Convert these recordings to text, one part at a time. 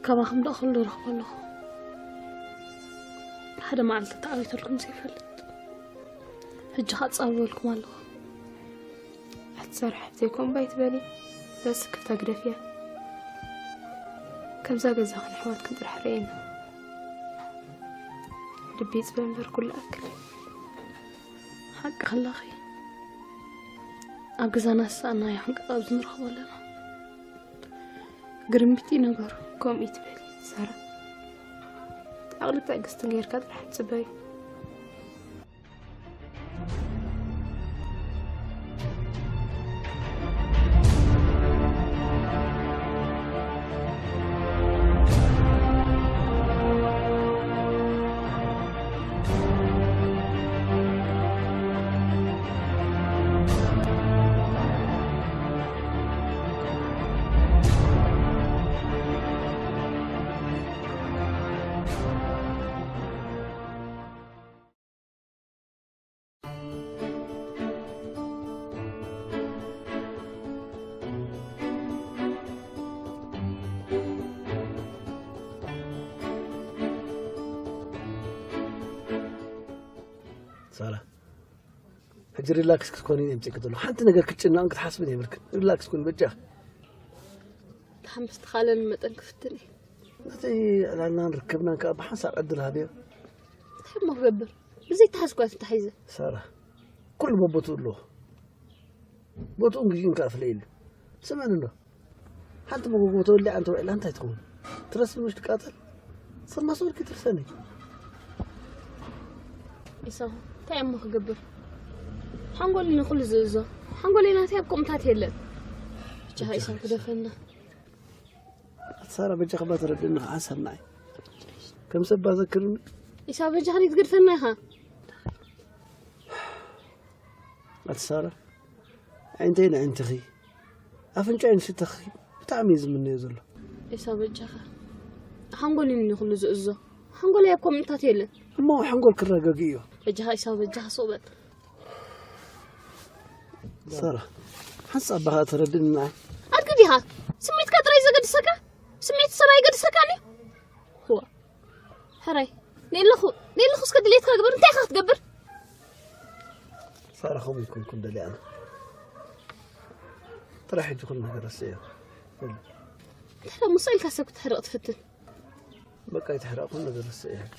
ካባኹም ደኣ ኩሉ ረኽቦ ኣለኹ። ሓደ መዓልቲ ተዓዊተልኩም ዘይፈልጥ። ሕጂ ኸኣ ጻወልኩም ኣለኹ። ኣቲ ሳራ፣ ዘይኮን ባይ ትበሊ። በስ ክፍታ ግደፍያ። ከምዛ ገዛኽን ኣሕዋትክን ጥራሕ ርእየና። ልቢ ይጽበ እምበር ኩሉ ኣክል። ሓቂ ከላኺ፣ ኣብ ገዛና ዝሰኣናዮ ሕንቅቕ ኣብዚ ንረኽቦ ኣለና። ግርምቢጥ እዩ ነገሩ። ከምኡ ይትበል ሳራ። ዓቕሊ ትዕግስትን ጌርካ ጥራሕ ጽበዩ። ሳራ፣ ሕጂ ሪላክስ ክትኮኒ እየ ምጽእኪ ዘለኹ። ሓንቲ ነገር ክትጭነቕን ክትሓስብን የብልክን። ሪላክስ ኩኒ በጃ። ተሓምስ ተኻለን መጠን ክፍትን እየ። ነቲ ዕላልናን ርክብናን ከኣ ብሓንሳእ ዕድል ሃብዮ። እንታይ እሞ ክገብር? ብዘይተሓዝኳ እንታይ ሒዘ? ሳራ፣ ኩሉ በቦትኡ ኣለዎ። ቦትኡን ግዜኡን ከኣ ፍለየሉ። ስምዕኒ እንዶ። ሓንቲ መጎጎ ተወሊዓ እንተ ውዒላ እንታይ ትኸውን? ትረስኒ ምሽ ትቃተል? ሰብ ማስወርቂ ትርሰኒ። ኢሳው፣ እንታይ እሞ ክገብር? ሓንጎል ንኹሉ ዝእዞ። ሓንጎለይ ናተይ ኣብ ከምኡታት የለን። ብቻ ኢሳው ክደፈና። ኣቲ ሳራ፣ በጃኺ እባ ተረድእኒ፣ ከዓ ሰናይ። ከም ሰብ እባ ዘክርኒ። ኢሳው፣ በጃኻ ትገድፈና ኢኻ። ኣቲ ሳራ፣ ኣዒንተይ ንኣዒንትኺ፣ ኣፍንጫይ ንሽተኺ ብጣዕሚ እዩ ዝምነዮ ዘሎ። ኢሳው፣ በጃኻ። ሓንጎል እዩ ንኹሉ ዝእዞ። ሓንጎለይ ኣብ ከምኡታት የለን። እሞ ሓንጎል ክረጋግእ እዩ። በጃኻ ኢሳው፣ በጃኻ ሱቕ በል። ሳራ፣ ሓንሳብ ባኻ ተረድእኒ ንዓይ። ኣድጊ ዲኻ? ስሜትካ ጥራይ ዘገድሰካ? ስሜት ሰብ ኣይገድሰካን እዩ? ዋ። ሕራይ፣ ነለኹ፣ ነለኹ እስከ ድሌትካ ግበር። እንታይ ኢኻ ክትገብር? ሳራ፣ ከምኡ ይኮንኩን ደልያ ኣነ። ጥራሕ ሕጂ ኩሉ ነገር ረስዕዮ። ድሕሪ ምስ ኢልካ ሰብ ክትሕርቕ ትፍትን። በቃ፣ ይትሕረቕ ኩሉ ነገር ረስዕዮ ሕጂ።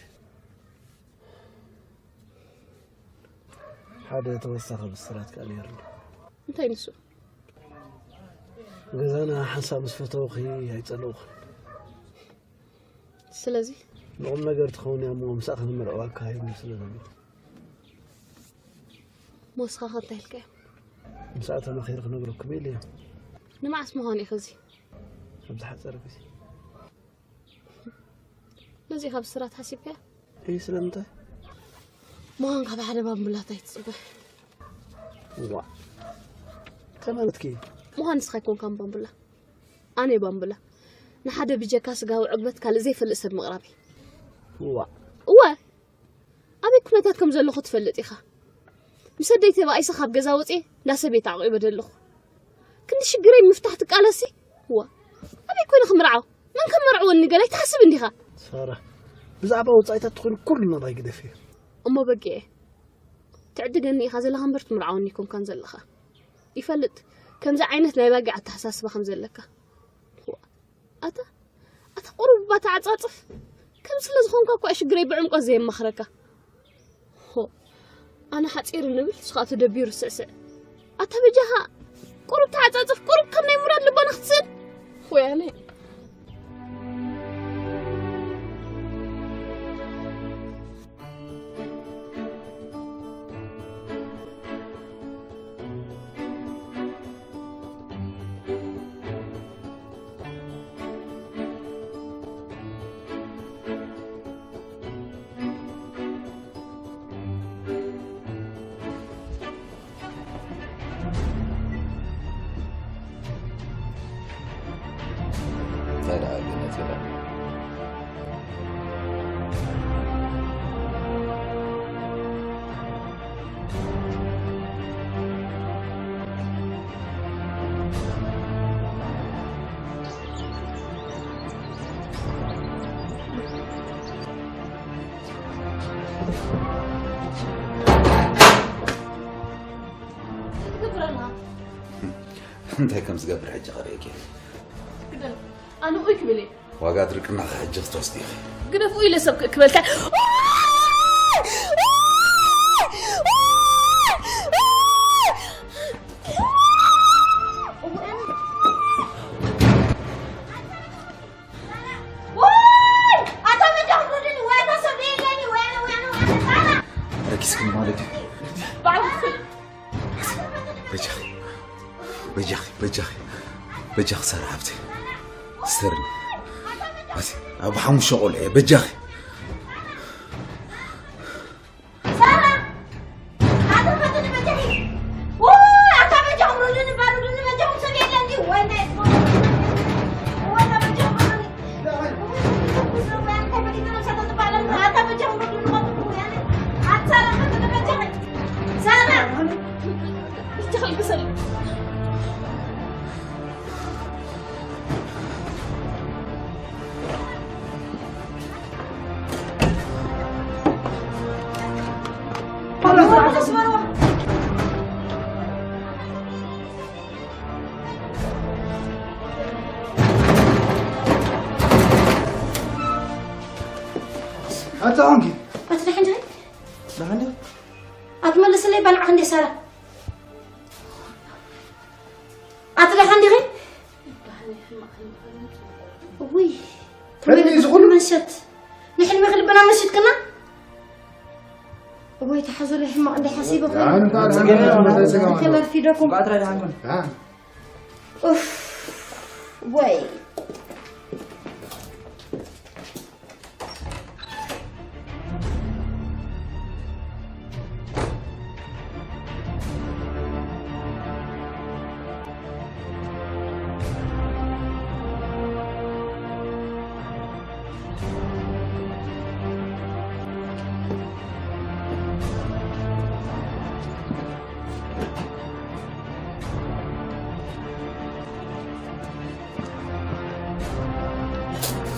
ሓደ ተወሳኺ ብስራት ከኣ ነይሩኒ። እንታይ ንሱ? ገዛና ሓንሳብ ምስ ፈተውኺ ኣይጸለውኹን። ስለዚ? ንቑም ነገር ትኸውን እያ እሞ፣ ምሳኣ ክንምርዕዋ ኣካይድኒ ስለ ዘሎ። እሞ ንስኻ ከ እንታይ ኢልካዮ? ምሳኣ ተማኺረ ክነግረኩም ኢለ እየ። ንመዓስ ምዃኑ እዩ ኸዚ? ኣብ ዝሓጸረ ግዜ። ነዚ ካብ ስራት ሓሲብካዮ? እይ፣ ስለምንታይ? ምዃን ካብ ሓደ ባምቡላ እንታይ ትጽበ? ዋ። እንታይ ማለትኪ? ምዃን ንስኻ ኣይኮንካን ባምቡላ። ኣነ ባምቡላ። ንሓደ ብጀካ ስጋዊ ዕግበት ካልእ ዘይፈልጥ ሰብ ምቕራብ እዩ። ዋ። እወ። ኣበይ ኩነታት ከም ዘለኹ ትፈልጥ ኢኻ። ምስ ኣደይ ተባኢሰ ካብ ገዛ ወፅየ፣ እንዳ ሰበይቲ ዓቂበ ደለኹ። ክንዲ ሽግረይ ምፍታሕ ትቃለሲ? ዋ፣ ኣበይ ኮይነ ክምርዓው? መን ከም መርዕወኒ ገለ ኣይትሓስብ እንዲኻ? ሳራ፣ ብዛዕባ ወጻኢታት ትኾኒ ኩሉ ናባይ ግደፍዮ። እሞ በቂዐ። ትዕድገኒ ኢኻ ዘለኻ እምበር ትምርዓወኒ ኣይኮንካን ዘለኻ። ይፈልጥ፣ ከምዚ ዓይነት ናይ ባጊዕ ኣተሓሳስባ ከም ዘለካ። ዋ፣ ኣታ፣ ኣታ ቁሩብ እባ ተዓጻጽፍ። ከም ስለ ዝኾንካ እኳ ሽግረይ ብዕምቆት ዘየማኽረካ። ሆ፣ ኣነ ሓጺር ንብል፣ ንሱ ኸኣ ተደቢሩ ስዕስዕ። ኣታ በጃኻ፣ ቁሩብ ተዓጻጽፍ፣ ቁሩብ ካብ ናይ ሙራድ ልቦና ክትስእን። ወያነ። እንታይ ከም ዝገብር ሕጂ ክርእየኪ እየ። ግደፍ። ኣነ ኡይ ክብል እየ። ዋጋ ድርቅናኺ ሕጂ ክትወስዲ ኢኺ። ግደፍ ኡይ ኢለ ሰብ ክእክበልካ። ረኪስክኒ ማለት እዩ። በጃኺ በጃኺ በጃኺ በጃኺ ሳራ ሓብቲ ስተርኒ ኣዚ ኣብ ሓሙሽተ ቆልዑ እየ በጃኺ ኣታ ኾንኪ ኣቲ ደሓን ዲኺ? ደሓን ዲኺ? ኣትመልስለይ ባንዓ ክንደይ ሳራ ኣቲ ደሓን ዲኺ? ውይ ሕልሚ እዚ ኩሉ? መንሸት ንሕልሚ ክልብና መሽጥክና ወይ ተሓዙለይ ሕማቕ እንደ ሓሲበ ኮይኑ ኣነ እንኳን ኣልሓምዱሊላህ፣ እንኳን ኣልሓምዱሊላህ። ከለርፊደኩም እንኳን ጥራይ ደሓን ኮነ። ኡፍ ወይ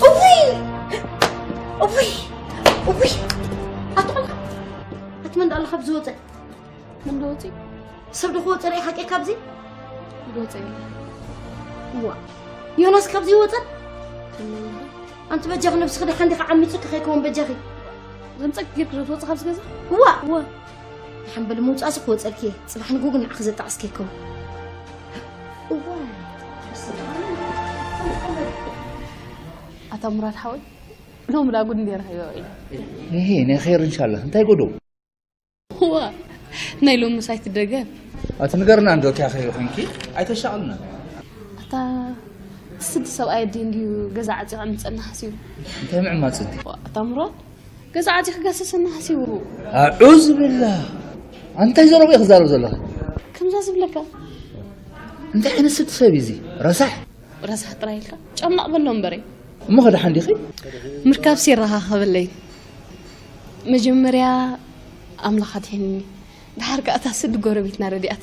እውይ እውይ እውይ ኣቲ ቆልዓ ኣቲ መን ደኣ ኣሎ ካብ ዝወፀ መን ዶ ወፂ ሰብ ዶ ክወፀ ርኢ ሓቂ ካብዚ ዝወፀ የለ እዋ ዮናስ ካብዚ ይወፀ ኣንቲ በጃኺ ነብስኺ ደሓን ዲኺ ዓሚፁ ክኸይከውን በጃኺ ዘምፀክ ጌርክ ዶ ትወፂ ካብዚ ገዛ እዋ እዋ ሓንበል ምውፃእሲ ክወፀልኪ እየ ፅባሕ ንጉ ግን ንዓኺ ዘጣዕስኪ ይከውን እዋ ኣታ ሙራድ ሓወይ ሎሚ ዳ ጉድ እንዴ ረኺበ ኢለ ይሄ ናይ ኸይር እንሻላ እንታይ ጎዶ ዋ ናይ ሎምስ ኣይትደገም ኣቲ ንገርና እንዶ ኪያ ኸይር ኾንኪ ኣይተሻቕልና ኣታ ስዲ ሰብኣይ ኣዲ እንድዩ ገዛ ዓፂቑ ዕምፀና ሓሲቡ እንታይ ምዕማፅ እንዲ ኣታ ሙራድ ገዛ ዓፂ ክገስስና ሓሲቡ ኣዑዝ ብላህ ኣንታይ ዘረባ ክዛረብ ዘለኻ ከምዛ ዝብለካ እንታይ ዓይነት ስዲ ሰብ እዩ እዚ ረሳሕ ረሳሕ ጥራይ ኢልካ ጨምላቕ በሎ እምበረ እሞ ከደሓን ዲኺ ምርካብ ሲራኻ ከበለይ መጀመርያ ኣምላኽ ኣድሒንኒ ድሓር ከኣ እታ ስዲ ጎረቤትና ረዲኣት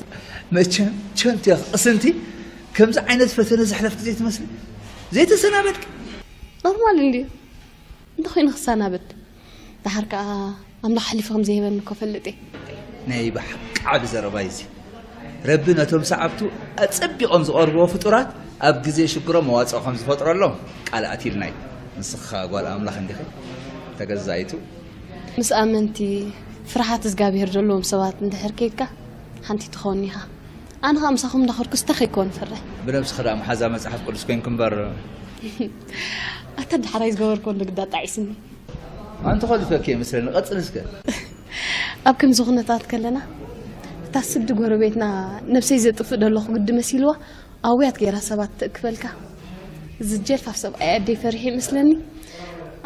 መቸም ቸምቲ ኢኺ ቅስንቲ ከምዚ ዓይነት ፈተነ ዘሕለፍኪ ዘይትመስሊ ዘይተሰናበድኪ ኖርማል እንድዩ እንተኾይኑ ክሰናበድ ደሓር ከኣ ኣምላኽ ሓሊፉ ከም ዘይህበኒ እኮ ፈልጥ እየ ናይ ብሓቂ ዓቢ ዘረባ እዩ እዚ ረቢ ነቶም ሰዓብቱ ኣጸቢቖም ዝቐርብዎ ፍጡራት ኣብ ግዜ ሽግሮም መዋጽኦ ከም ዝፈጥረሎም ቃል ኣትዩልና እዩ ንስኻ ጓል ኣምላኽ እንዲኺ ተገዛኢቱ ምስ ኣመንቲ ፍርሓት እግዚኣብሄር ዘለዎም ሰባት እንድሕር ከይድካ ሓንቲ ትኸውን ኢኻ ኣነ ኸዓ ምሳኹም እንዳኸድኩ ስተ ከይኮን ፈርሕ ብነብስኺ ደኣ መሓዛ መጽሓፍ ቅዱስ ኮይንኩ እምበር ኣታ ዳሕራይ ዝገበርኮ ንግዳ ጣዒስኒ ኣንቲ ኸሊፈኪ እየ መስለኒ ቀጽሊ እስከ ኣብ ከምዚ ኩነታት ከለና እታ ስዲ ጎረቤትና ነብሰይ ዘጥፍእ ደለኹ ግዲ መሲልዋ ኣውያት ገይራ ሰባት ትእክበልካ ዝጀልፋፍ ሰብኣይ ኣደይ ፈሪሑ ይመስለኒ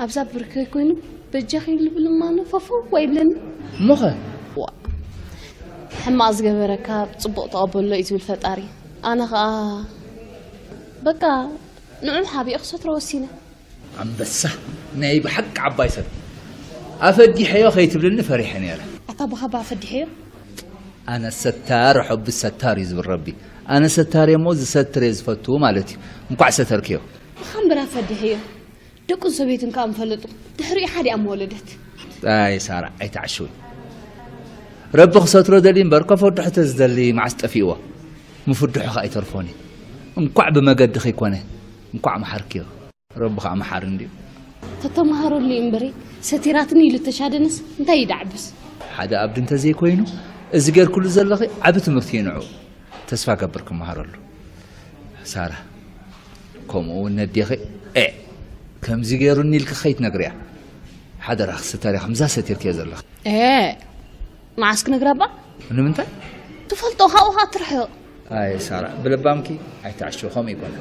ኣብዛ ብርከይ ኮይኑ በጃኺ ልብል እማ ነፈፉ ኣይብለኒ እሞኸ ዋ ሕማቕ ዝገበረካ ብፅቡቕ ተቐበሎ እዩ ዝብል ፈጣሪ ኣነ ኸዓ በቃ ንዑ ሓቢኡ ክሰትሮ ወሲነ ኣንበሳ ናይ ብሓቂ ዓባይ ሰብ ኣፈጊሐዮ ከይትብልኒ ፈሪሐ ነይረ ኣታ ብኻባ ኣፈጊሐዮ ኣነ ሰታር ሑቢ ሰታር እዩ ዝብል ረቢ ኣነ ሰታር እየ እሞ ዝሰትር እየ ዝፈቱ ማለት እዩ እንኳዕ ሰተርክዮ ብኻምብራ ፈድሕዮ ደቁን ሰበይቱን ከዓ ምፈለጡ ድሕሪኡ ሓዲኣ ምወለደት ኣይ ሳራ ኣይትዓሽዊ ረቢ ክሰትሮ ደሊ እምበር ከፈድሖ ተዝደሊ መዓስ ጠፊእዎ ምፍድሑ ከዓ ኣይተርፎን እዩ እንኳዕ ብመገዲ ከይኮነ፣ እንኳዕ መሓርክዮ። ረቢ ኸዓ መሓሪ እንድዩ። ተተምሃረሉ እዩ እምበሪ፣ ሰቲራትኒ ኢሉ ተሻደንስ እንታይ ይዳዕብስ? ሓደ ኣብዲ እንተዘይኮይኑ፣ እዚ ጌርክሉ ዘለኺ ዓቢ ትምህርቲ እዩ ንዑ። ተስፋ ገብር ክመሃረሉ። ሳራ፣ ከምኡ እውን ነዴኺ፣ ኤ፣ ከምዚ ጌሩኒ ኢልኪ ከይትነግርያ። ሓደራኺ ስተርያ ከምዛ ሰቲርክዮ ዘለኺ። ኤ፣ መዓስ ክነግራ እባ? ንምንታይ? ትፈልጦ፣ ካብኡ ኸዓ ትርሕቕ። ኣይ ሳራ፣ ብለባምኪ ኣይትዓሽው፣ ከምኡ ይኮነ።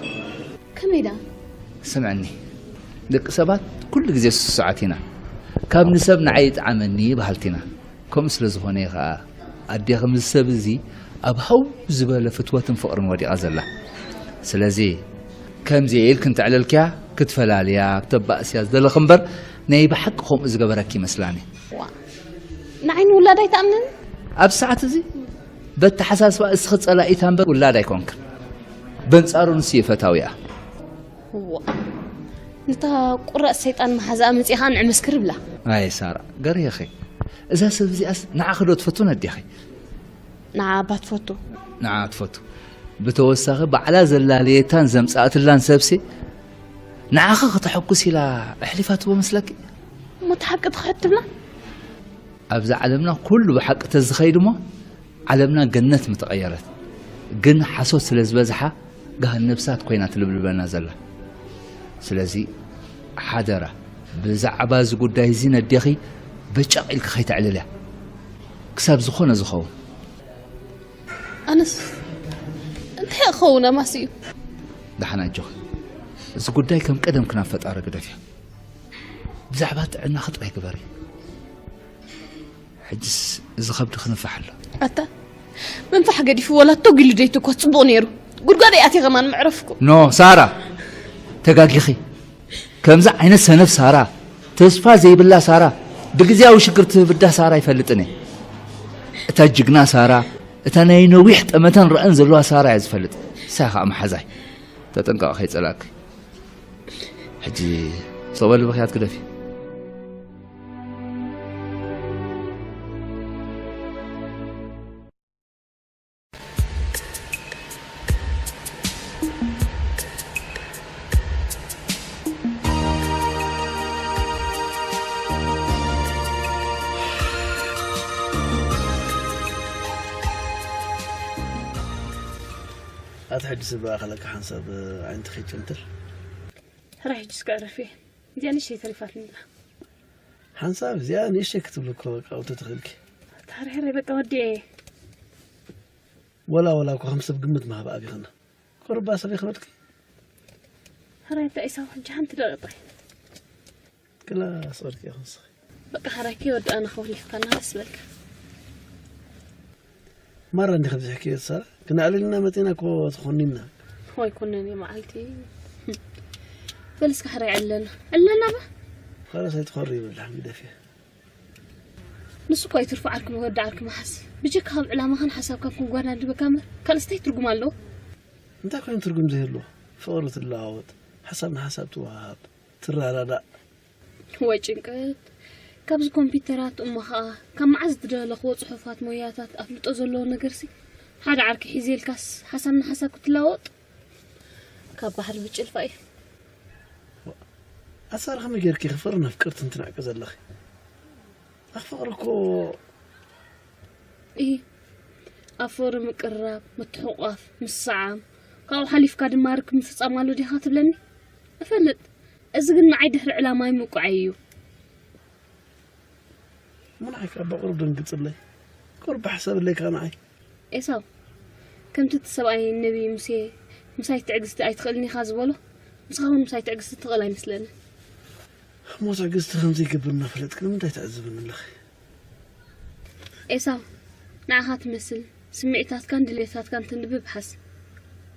ከመይ ደኣ? ስምዕኒ፣ ደቂ ሰባት ኩሉ ግዜ ስሱዓት ኢና። ካብ ንሰብ ንዓይ ይጥዓመኒ በሃልቲ ኢና። ከምኡ ስለ ዝኾነ እዩ ኸኣ ኣዴኺ ምስ ሰብ እዚ ኣብ ሃው ዝበለ ፍትወትን ፍቕርን ወዲቓ ዘላ። ስለዚ ከምዚ ኢልኪ እንተዕለልክያ ክትፈላልያ፣ ክተባእስያ ዝደለኺ እምበር ናይ ብሓቂ ከምኡ ዝገበረኪ ይመስላኒ። ዋ፣ ንዓይ ንውላድ ኣይትኣምንን? ኣብ ሰዓት እዚ በተሓሳስባ እስኺ ጸላኢታ እምበር ውላድ ኣይኮንክን። በንጻሩ ንሱ እዩ ፈታዊኣ። ዋ፣ ነታ ቁራጽ ሰይጣን መሓዛኣ መጺኻ ንዕመስክር ብላ። ኣይ ሳራ፣ ገርየኺ። እዛ ሰብ እዚኣስ ንዓኺ ዶ ትፈቱ ነዴኺ? ንዓ እባ ትፈቱ። ንዓ ትፈቱ። ብተወሳኺ ባዕላ ዘላለየታን ዘምጻእትላን ሰብሲ ንዓኺ ከተሐጉስ ኢላ ኣሕሊፋትዎ መስለኪ? እሞ እቲ ሓቂ ትኽሕድ ትብላ? ኣብዛ ዓለምና ኩሉ ብሓቂ ተዝኸይድ እሞ ዓለምና ገነት ምተቐየረት። ግን ሓሶት ስለ ዝበዝሓ ገሃነብ እሳት ኮይና ትልብልበና ዘላ። ስለዚ ሓደራ ብዛዕባ እዚ ጉዳይ እዚ ነዴኺ በጨቕ ኢልኪ ከይተዕልልያ። ክሳብ ዝኾነ ዝኸውን። ኣነስ እንታይ ክኸውን ኣማስዩ? ደሓን ኣጆኺ። እዚ ጉዳይ ከም ቀደምኪ ናብ ፈጣሪ ግደፍዮ። ብዛዕባ ጥዕናኺ ጥራይ ግበሪ። ሕጅስ እዚ ከብዲ ክንፋሕ ኣሎ። ኣታ መንፋሕ ገዲፉ ወላ ቶግ ኢሉ ደይትኮስ ጽቡቕ ነይሩ። ጉድጓድ ይኣትየ ከማን መዕረፍኩ። ኖ ሳራ፣ ተጋጊኺ። ከምዚ ዓይነት ሰነፍ ሳራ፣ ተስፋ ዘይብላ ሳራ፣ ብግዝያዊ ሽግር ትብዳህ ሳራ ኣይፈልጥን እየ። እታ ጅግና ሳራ፣ እታ ናይ ነዊሕ ጠመተን ራእን ዘለዋ ሳራ እየ ዝፈልጥ። ንሳ ኸኣ መሓዛይ። ተጠንቀቒ ከይጸላእኪ። ሕጂ ስቕ በሊ ብኽያት ግደፊ። ኣቲ ሕጂ ስብ ኣኸለካ ሓንሳብ ዓይንቲ ከይጨንትር። ሕራይ ሕጂ እስከ ዕረፊ። እዚኣ ንእሽተይ ተሪፋትኒ ኣላ። ሓንሳብ እዚኣ ንእሽተይ ክትብሉ እኮ በቃ ውተ ትኽእልኪ። ታሪሕረይ በቃ ወዲኤ። ወላ ወላ እኮ ከም ሰብ ግምት ምሃብ ኣብይኽና። ቁርባ ሰብ ይኽበድኪ። ሕራይ እንታይ ኢሳው ሕጂ ሓንቲ ደቂቕ ጥራይ። ክላ ስቕርኪ ኢኹ ንስኺ። በቃ ሕራይ ከይወዳእና ከውሊፍካና ደስ በልካ። ማራ እንዲኺ ብዝሕክዮ ትሳራ፣ ክነዕልልና መጺና እኮ ተኾኒና። ወይ ኮነኒ መዓልቲ። በል እስከ ሕራይ ዕለና። ዕለና ባ? ፈረስ ኣይትኾሪ ይብል ሓሚደፍየ። ንሱ እኮ ኣይትርፎ ዓርኪ መወዲ ዓርኪ መሓስ። ብጀካ ካብ ዕላማኻን ሓሳብካን ክንጓዳድበካ እምበር፣ ካልእስ እንታይ ትርጉም ኣለዎ? እንታይ ኮይኑ ትርጉም ዘይህልዎ? ፍቕሪ ትለዋወጥ፣ ሓሳብ ንሓሳብ ትወሃሃብ፣ ትረዳዳእ። ወይ ጭንቀት። ካብዚ ኮምፒውተራት እሞ ኸኣ ካብ መዓዝ ዝደለኽዎ ጽሑፋት ሞያታት ኣፍልጦ ዘለዎ ነገርሲ ሓደ ዓርኪ ሒዘ ኢልካስ ሓሳብ ንሓሳብ ክትለዋወጥ? ካብ ባሕሪ ብጭልፋ እዩ። ኣሳር ከመይ ጌርኪ ፍቕርን ኣፍቀርትን ትንዕቂ ዘለኺ? ኣኽ ፍቕሪ እኮ እይ፣ ኣብ ፍቕሪ ምቅርራብ፣ ምትሕቑቓፍ፣ ምስዓም፣ ካብኡ ሓሊፍካ ድማ ርክብ ምፍጻም ኣሎ ዲኻ ትብለኒ? እፈልጥ። እዚ ግን ንዓይ ድሕሪ ዕላማይ ምውቃዐይ እዩ። እሞ ንዓይ ከኣ ብቑሩብ ደንግጽለይ። ቁሩብ ብሓሰብለይ ከኣ ንዓይ። ኤሳው፣ ከምቲ እቲ ሰብኣይ ነቢ ሙሴ፣ "ምሳይ ትዕግስቲ ኣይትኽእልን ኢኻ" ዝበሎ፣ ንስኻ እውን ምሳይ ትዕግስቲ ትኽእል ኣይመስለንን። እሞ ትዕግስቲ ከም ዘይገብር እናፈለጥኪ ንምንታይ ትዕዝብኒ ኣለኺ? ኤሳው፣ ንዓኻ ትመስል ስምዒታትካን ድሌታትካን ተንብብ ሓስ።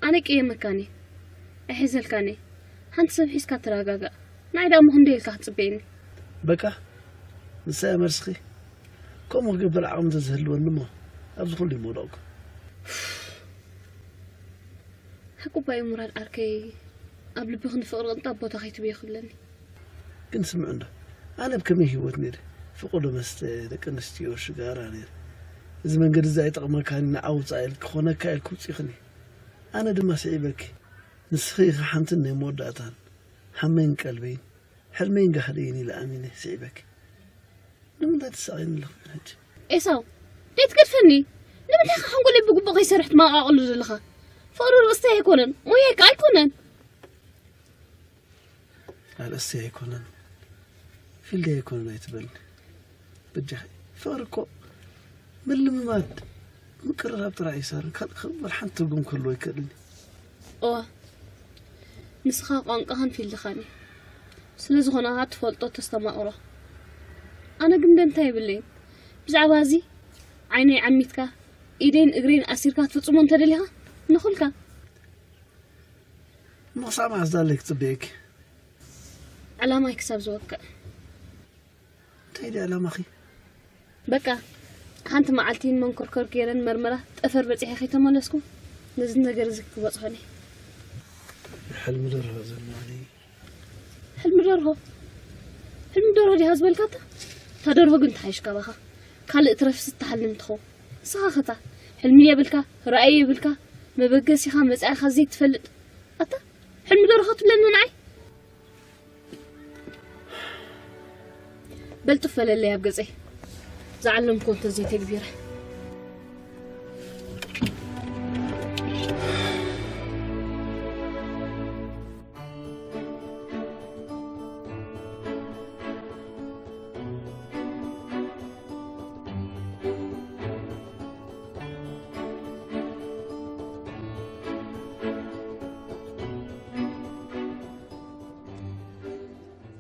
ኣነ ቅየመካን እየ፣ ኣይሕዘልካን እየ። ሓንቲ ሰብ ሒዝካ ተረጋጋእ። ንዓይ ደኣ እሞ ክንደይ ኢልካ ክትጽበየኒ? በቃ፣ ንሳ እያ መልስኺ። ከምኡ ክገብር ዓቕሚ እንተዝህልወኒ እሞ ኣብዚ ኩሉ ይምወደቕኩ። ሓቁ እባ እዩ ሙራድ ዓርከይ፣ ኣብ ልብኺ ንፍቕሪ ቅንጣብ ቦታ ከይትብዮ ክብለኒ። ግን ስምዒ እንዶ፣ ኣነ ብከመይ ህይወት ነይረ? ፍቑዶ መስተ፣ ደቂ ኣንስትዮ፣ ሽጋራ ነይረ። እዚ መንገዲ እዚ ኣይጠቕመካን እዩ፣ ንዓ ውጻእ ኢልኪ፣ ክኾነካ ኢልኪ ውጺእክኒ። ኣነ ድማ ስዒበኪ። ንስኺ ኢኺ ሓንትን ናይ መወዳእታን ሓመይን ቀልበይን ሕልመይን ጋህደይን ኢለ ኣሚነ ስዒበኪ። ንምንታይ ትሳቐይኒ ኣለኹ ሕጂ? ኤሳው፣ ደይትገድፈኒ። ንምንታይ ኢኻ ሓንጎለይ ብግቡእ ከይሰርሕ ትመቓቕሉ ዘለኻ? ፍቕሪ ርእስተይ ኣይኮነን፣ ሞያይ ከኣ ኣይኮነን። ኣርእስተይ ኣይኮነን፣ ፊልደይ ኣይኮነን ኣይትበልኒ። በጃኺ፣ ፍቕሪ እኮ ምልምማድ፣ ምቅርራብ ጥራይ እዩ ሳሮን። ካልእ ክቕበል ሓንቲ ትርጉም ክህልዎ ኣይክእልን እዩ። እወ፣ ንስኻ ቋንቋኻን ፊልድኻን እዩ። ስለ ዝኾነ ኸኣ ትፈልጦ ተስተማቕሮ። ኣነ ግን ደንታ የብለይን። ብዛዕባ እዚ ዓይነይ ዓሚትካ፣ ኢደይን እግረይን ኣሲርካ ክትፍጽሞ እንተደሊኻ፣ ንኹልካ። እሞ ክሳብ መዓስ ዳለይ ክጽበየኪ? ዕላማይ ክሳብ ዝወቅዕ። እንታይ ድዩ ዕላማኺ? በቃ፣ ሓንቲ መዓልቲ መንኮርኮር ገይረን መርመራ ጠፈር በጺሐ ከይተመለስኩ፣ ነዚ ነገር እዚ ክበጽሖ እየ። ሕልሚ ደርሆ ዘለኒ። ሕልሚ ደርሆ? ሕልሚ ደርሆ ዲኻ ዝበልካታ? እታ ደርሆ ግን ትሓይሽ ካባኻ። ካልእ ትረፍስ ትሓልም ትኸውን። ንስኻ ኸታ፣ ሕልሚ የብልካ፣ ራእይ የብልካ፣ መበገሲኻ መጻኢኻ ዘይትፈልጥ። ኣታ፣ ሕልሚ ደርሆ ትብለኒ ንዓይ? በል ጥፍ በለለይ ኣብ ገጸይ። ዝዓለምክዎ እንተዘይተግቢረ።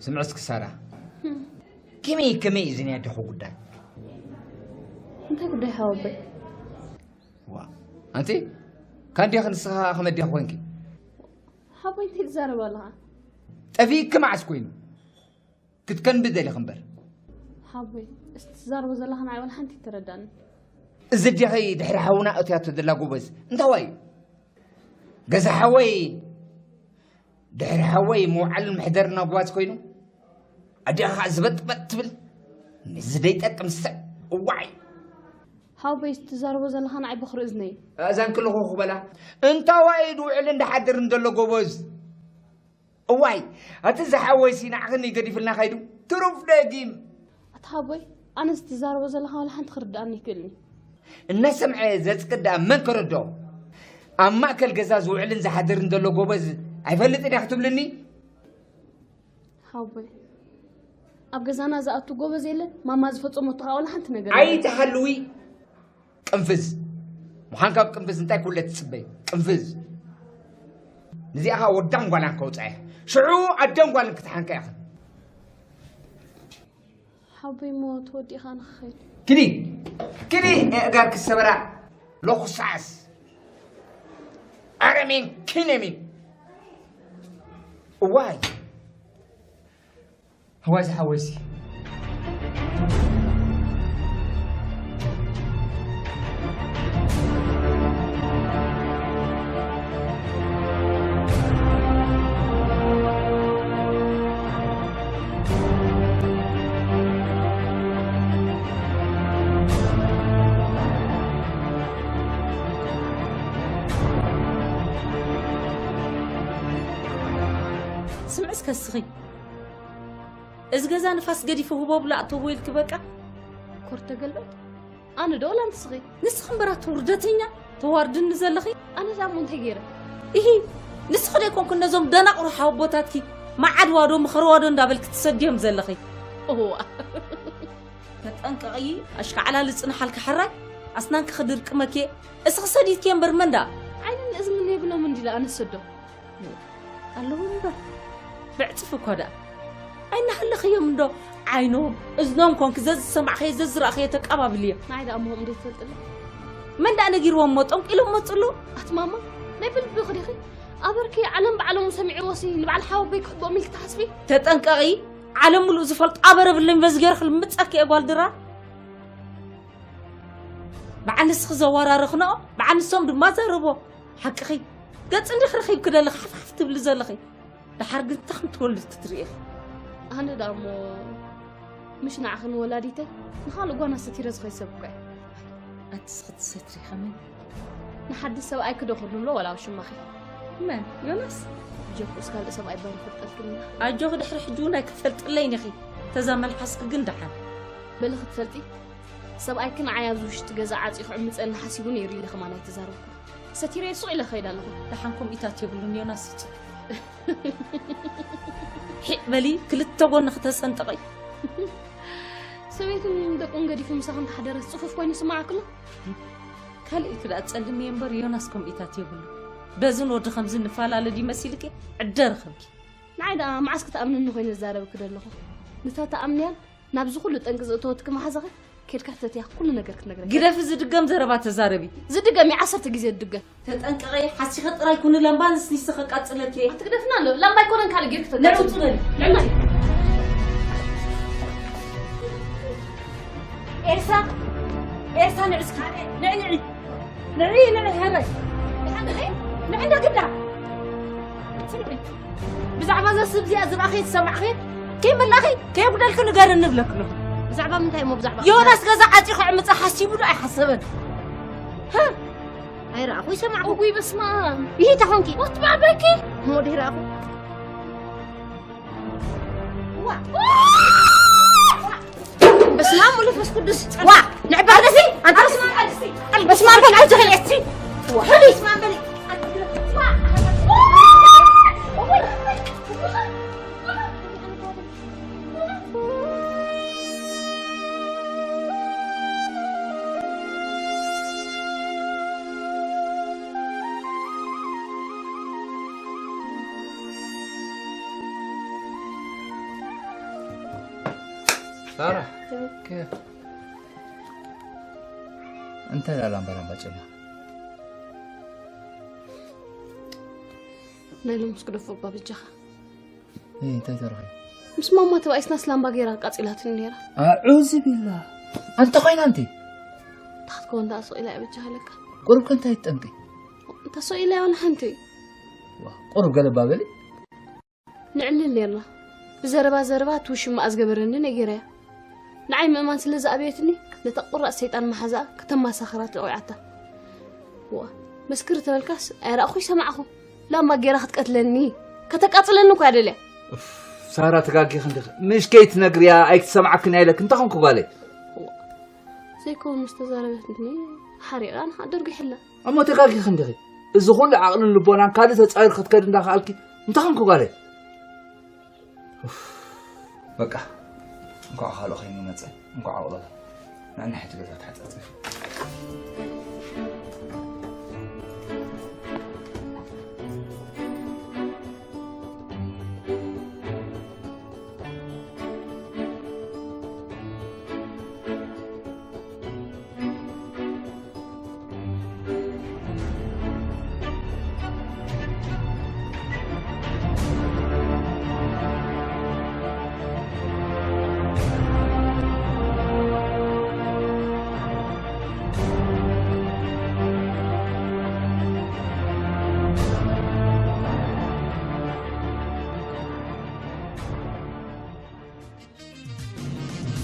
ስምዒ እስኪ ሳራ፣ ከመይ ከመይ እዩ ዝናይ ኣዴኹ ጉዳይ? እንታይ ጉዳይ ሓወቦይ? ዋ ኣንቲ ካንዴኺ ንስኻ ከመይ ኣዴኺ ኮንኪ? ሓቦይ እንታይ ትዛረብ ኣለኻ? ጠፊእኪ መዓስ ኮይኑ? ክትከንቢ ደሊኺ እምበር። ሓቦይ እስቲ ትዛረቦ ዘለኻ ንዓይ ዋላ ሓንቲ ኣይተረዳእኒ። እዚ ኣዴኺ ድሕሪ ሓውና ኣእትያቶ ዘላ ጎበዝ እንታዋይ እዩ? ገዛ ሓወይ ድሕሪ ሓወይ መውዓልን መሕደርን ኣጓዝ ኮይኑ ኣዴኻ ዝበጥበጥ ትብል። ንዚ ደይጠቅም ስዕ እዋይ። ሓቦይ እስቲ ትዛረቦ ዘለኻ ንዓይ በኽሪ እዝነይ። ኣእዛንኪ ልኹኽ በላ። እንታዋይ ድውዕልን ድሓድርን ዘሎ ጎበዝ። እዋይ ኣቲ ዝሓወይሲ ንዓኽኒ ገዲፍልና ከይዱ ትሩፍ ደጊም። ኣታ ሓቦይ ኣነስ ትዛረቦ ዘለኻ ዋላ ሓንቲ ክርድኣኒ ይክእልኒ። እናሰምዐ ዘጽቅድ ደኣ መን ከረድኦ? ኣብ ማእከል ገዛ ዝውዕልን ዝሓድርን ዘሎ ጎበዝ ኣይፈልጥን እያ ክትብልኒ? ሓቦይ ኣብ ገዛና ዝኣቱ ጎበዝ የለን። ማማ ዝፈጸመቶ ከዓ ዋላ ሓንቲ ነገር የለን። ኣይትሓልዊ ቅንፍዝ። ምዃን ካብ ቅንፍዝ እንታይ ክውለ ትጽበይ? ቅንፍዝ። ንዚኣ ከዓ ወዳን ጓላን ከውፅኣ እያ። ሽዑ ኣደን ጓልን ክትሓንካ ኢኽን። ሓቦይ እሞ ተወዲእኻ ንኽኸይድ። ኪዲ ኪዲ ኣእጋርኪ ሰበራ ሎኹሳስ ኣረሜን ኪነሚን እዋይ። እዋይ ዝሓወይሲ። ስምዒ እስከ እስኺ፣ እዚ ገዛ ንፋስ ገዲፉ ህቦ ብሎ ኣእተዎ ኢልኪ በቃ። ኮር ተገልበጥ። ኣነ ዶ ወላ ንስኺ? ንስኺ እምበር ኣቲ ውርደተኛ፣ ተዋርድኒ ዘለኺ። ኣነ ደኣ እሞ እንታይ ገይረ? ኢሂ፣ ንስኺ ዶ ኣይኮንክን ነዞም ደናቑር ሓወቦታትኪ መዓድዋ ዶ ምኸርዋ ዶ እንዳበልኪ ትሰድዮም ዘለኺ? እዋ። ተጠንቀቒ፣ ኣሽካዕላል ዝጽንሓልኪ ሕራይ፣ ኣስናንኪ ክድርቅመኪ እየ። እስኺ ሰዲድኪ እምበር መን ደኣ? ዓይንን እዝንን የብሎምን ድዩ ኣነ ዝሰዶ? ኣለዎም እምበር ብዕጽፊ እኳ ደኣ ኣይናሃለኽዮም እንዶ ዓይኖም እዝኖም ኮንኪ ዘዝሰማዕኸዮ ዘዝረኣኸዮ ተቀባብልዮ። ንዓይ ደኣ እሞ ከምኡ ዘይትፈልጥለይ። መን ደኣ ነጊርዎም እሞ ጠንቂሎም መጹ ኣለዉ? ኣቲ ማማ ናይ ብልብኺ ዲኺ? ኣበርኪ ዓለም ብዓለሙ ሰሚዕዎሲ ንበዓል ሓወቦይ ክሕብኦም ኢልኪ ትሓስቢ? ተጠንቀቒ ዓለም ምሉእ ዝፈልጦ ኣበር የብለይን በዚ ገይረ ክልምጸኪ እየ ጓል ድራር። ብዓንስኺ ዘወራርኽንኦ ብዓንሶም ድማ ዘርቦ። ሓቅኺ ገጽ እንዲኺ ረኺብኪ ዘለኺ ሓፍሓፍ ትብሊ ዘለኺ። ደሓር ግን እንታይ ከም ትወልድ ክትርኢ ኢኺ። ኣነ ደኣ እሞ ምሽ ንዓኽን ወላዲተይ ንኻልእ ጓና ሰቲረ ዝኸይድ ሰብ እኮ እየ። ኣቲ እስኺ ትሰትሪ ከመይ? ንሓድሽ ሰብኣይኪ ዶ ክርድሎ ወላ ኣብ ሽማኺ? መን? ዮናስ? ኣጆኪ፣ እስካልእ ሰብኣይ ባይንፈልጠልክን ኢና። ኣጆኺ፣ ድሕሪ ሕጂ እውን ኣይክትፈልጥለይን ኢኺ። ተዛ መልሓስኪ ግን ደሓን። በሊ ክትፈልጢ፣ ሰብኣይኪ ንዓይ ኣብዚ ውሽጢ ገዛ ዓጽዩ ክዕምጸኒ ሓሲቡ ነይሩ ኢለ ከማን ኣይተዛረብኩ። ሰቲረዮ ሱቕ ኢለ ክኸይድ ኣለኹ። ደሓን ከምኢታት የብሉን ዮናስ ይጽ-፣ ሒቕ በሊ፣ ክልተ ጎንኺ ተሰንጠቒ። ሰበይቱን ደቁን ገዲፉ ምሳኺ እንተሓደረ ጽፉፍ ኮይኑ ይስምዓክሎ? ካልእ ክዳኣ ጸልም እየ እምበር ዮናስ ከምኢታት የብሉ። በዝን ወዲ ከምዚ ንፈላለ ድዩ መሲልኪ? ዕደ ረኸብኪ። ንዓይ ደኣ መዓስ ክትኣምንኒ ኮይነ ዝዛረበኪ ዘለኹ? ንታ ትኣምንያን ናብዚ ኩሉ ጠንቂ ዘእተወትኪ መሓዛኺ ኬድካ ሕተትያ ኩሉ ነገር ክትነግረኪ። ግደፊ ዝድገም ዘረባ ተዛረቢ። ዝድገም እዩ ዓሰርተ ግዜ ዝድገም። ተጠንቀቒ፣ ሓሲኸ ጥራይ ኩኒ ላምባ ንስኒስኺ ከቃጽለኪ እየ። ኣትግደፍና ኣሎ። ላምባ ኣይኮነን ካልእ ጌርኪ ተቃጽል። ንዑ ጽለሊ። ንዑ። ኤልሳ፣ ኤልሳ ንዒ እስኪ። ንዒ፣ ንዒ። ንዒ፣ ንዒ፣ ሄረይ። ንዒ፣ ንዒ እንዶ ግዳ። ስምዒ። ብዛዕባ እዛ ሰብ እዚኣ ዝረኣኺ ዝሰማዕኺ ከይመላኺ ከየጉደልኪ ንገርኒ እብለኪ ኣለኹ። ብዛዕባ ምንታይ እሞ ብዛዕባ ዮናስ ገዛ ዓጽዩ ክዕምጻ ሓሲቡ ዶ ኣይሓሰበን? ሃ? ኣይረኣኹ ይሰማዕኹ። እውይ በስመ ኣብ። ይሂ ተኾንኪ። ወት ባዕበኪ። እሞ ድሂ ረኣኹ። ዋ። በስመ ኣብ ወመንፈስ ቅዱስ። ዋ። ንዕባለሲ። ኣንታ በስመ ኣብ በሊ። ዋ። በስመ ኣብ በሊ። ሳራ፣ ከ-፣ እንታይ ላምባ ላምባ ጨና? ናይ ሎምስ ግደፎ እባ በጃኻ። እይ፣ እንታይ ተረኺቡ? ምስ ማማ ተባኢስናስ ላምባ ገይራ ኣቃጺላትኒ ነይራ። ኣዑዙ ቢላ። ኣንተ ኮይና ኣንቲ? እንታይ ክትከውን ደኣ ስቕ ኢላ እያ በጃኻ ኢለካ። ቁሩብ ከ እንታይ ትጠንቂ? እንተ ስቕ ኢላ እያ ዋላ ሓንቲ። ዋ፣ ቁሩብ ገለባ በሊ። ንዕልል ነይርና። ብዘረባ ዘረባ እቲ ውሽማኣ ዝገበረኒ ነጊረያ። ንዓይ ምእማን ስለ ዝኣበየትኒ፣ ነታ ቁራጽ ሰይጣን መሓዛኣ ከተማሳኽራ ተቖይዓታ። ዋ፣ መስክር ተበልካስ ኣይረኣኹ ይሰማዕኹ። ላማ ጌራ ክትቀትለኒ፣ ከተቃጽለኒ እኮ እያ ደልያ። እፍ፣ ሳራ ተጋጊኺ እንዲኺ። ምሽ ከይትነግርያ ኣይክትሰምዓክን እያ ኢለኪ። እንታይ ኾንኩ ጓለይ? ዋ፣ ዘይከውን ምስ ተዛረበትኒ ሓሪቓ ንኻ ደርጊሕላ። እሞ ተጋጊኺ እንዲኺ። እዚ ኩሉ ዓቕልን ልቦናን ካልእ ተጻዊርኪ ክትከዲ እንዳኸኣልኪ እንታይ ኾንኩ ጓለይ? ኡፍ፣ በቃ፣ እንኳዕ ካልኦ ከይኑ መጸ፣ እንኳዕ ኣቕለሎ። ንዕና ሕጂ ገዛ ተሓጻጽፍ።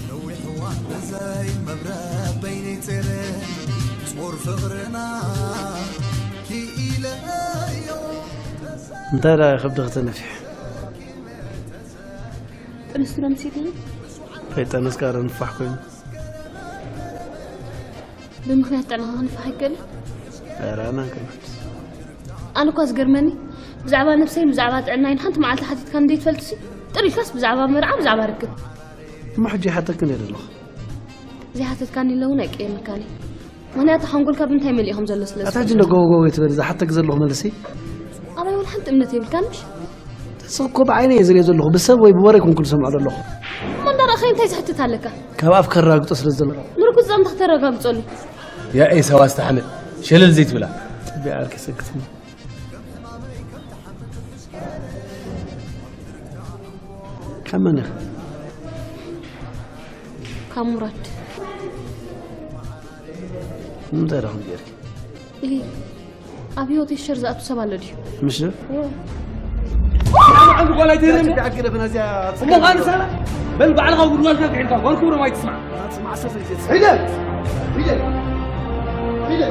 ነዊሕ እዋን ብዘይ መብርህ በይነይ ጸረ ጾር ፍቕርና ክኢለዮ። እንታይ ደኣ ከብድኺ ተነፊሑ? ጥንስቲ ዶ መሲልኒ? ከይጠነስካ ዶ ንፋሕ ኮይኑ? ብምኽንያት ጥዕናኻ ክንፋሕ ኣይከልን? ኧረ ኣነ ኣይኮንኩን። ኣነ እኳ ዝገርመኒ፣ ብዛዕባ ነብሰይን ብዛዕባ ጥዕናይን ሓንቲ መዓልቲ ሓቲትካኒ ዘይትፈልጥሲ፣ ጥር ኢልካስ ብዛዕባ መርዓ፣ ብዛዕባ ርክብ። እሞ ሕጂ ይሓተክን እየ ዘለኹ። ዘይሓተትካኒ ኣሎ እውን ኣይቅየመልካን እየ። ምኽንያቱ ሓንጎልካ ብምንታይ መሊኡ ከም ዘሎ ስለ ኣታ ሕጂ ዝፈልጥ። እንዶ ጎቦ ጎቦ ኣይትበል፣ ዝሓተክ ዘለኹ መልሲ። ኣባይ ወላ ሓንቲ እምነት የብልካን ምሽ? እዚ እኮ ብዓይነይ እየ ዝሪኦ ዘለኹ፣ ብሰብ ወይ ብወረ ኣይኮንኩን ዝሰምዖ ዘለኹ። እሞ እንዳረኣኻዮ እንታይ ዝሕትት ኣለካ? ካብ ኣፍ ከረጋግጾ ስለ ዘሎ። ምርኩስ ዛምታ ክተረጋግጸሉ። ያ ኤሳው ኣስተሓምል፣ ሸለል ዘይትብላ። ጽቢያ ዓርኪ ሰክትኒ። ካብ መን ኢኻ? ካብ ሙራድ። ንምንታይ ደኣ ከምኡ ጌርኪ? ኢሂ፣ ኣብ ህይወተይ ሸር ዝኣቱ ሰብ ኣሎ ድዩ? ምሽ ዶ? ዓንዲ ጓል ኣይትህርም። እሞ ኻን ሰላ፣ በል ባዕልኻ ጉድጓድካ ክሒድካ፣ ጓል ክብሮም ኣይትስማዕ። ሒደ! ሒደ! ሒደ!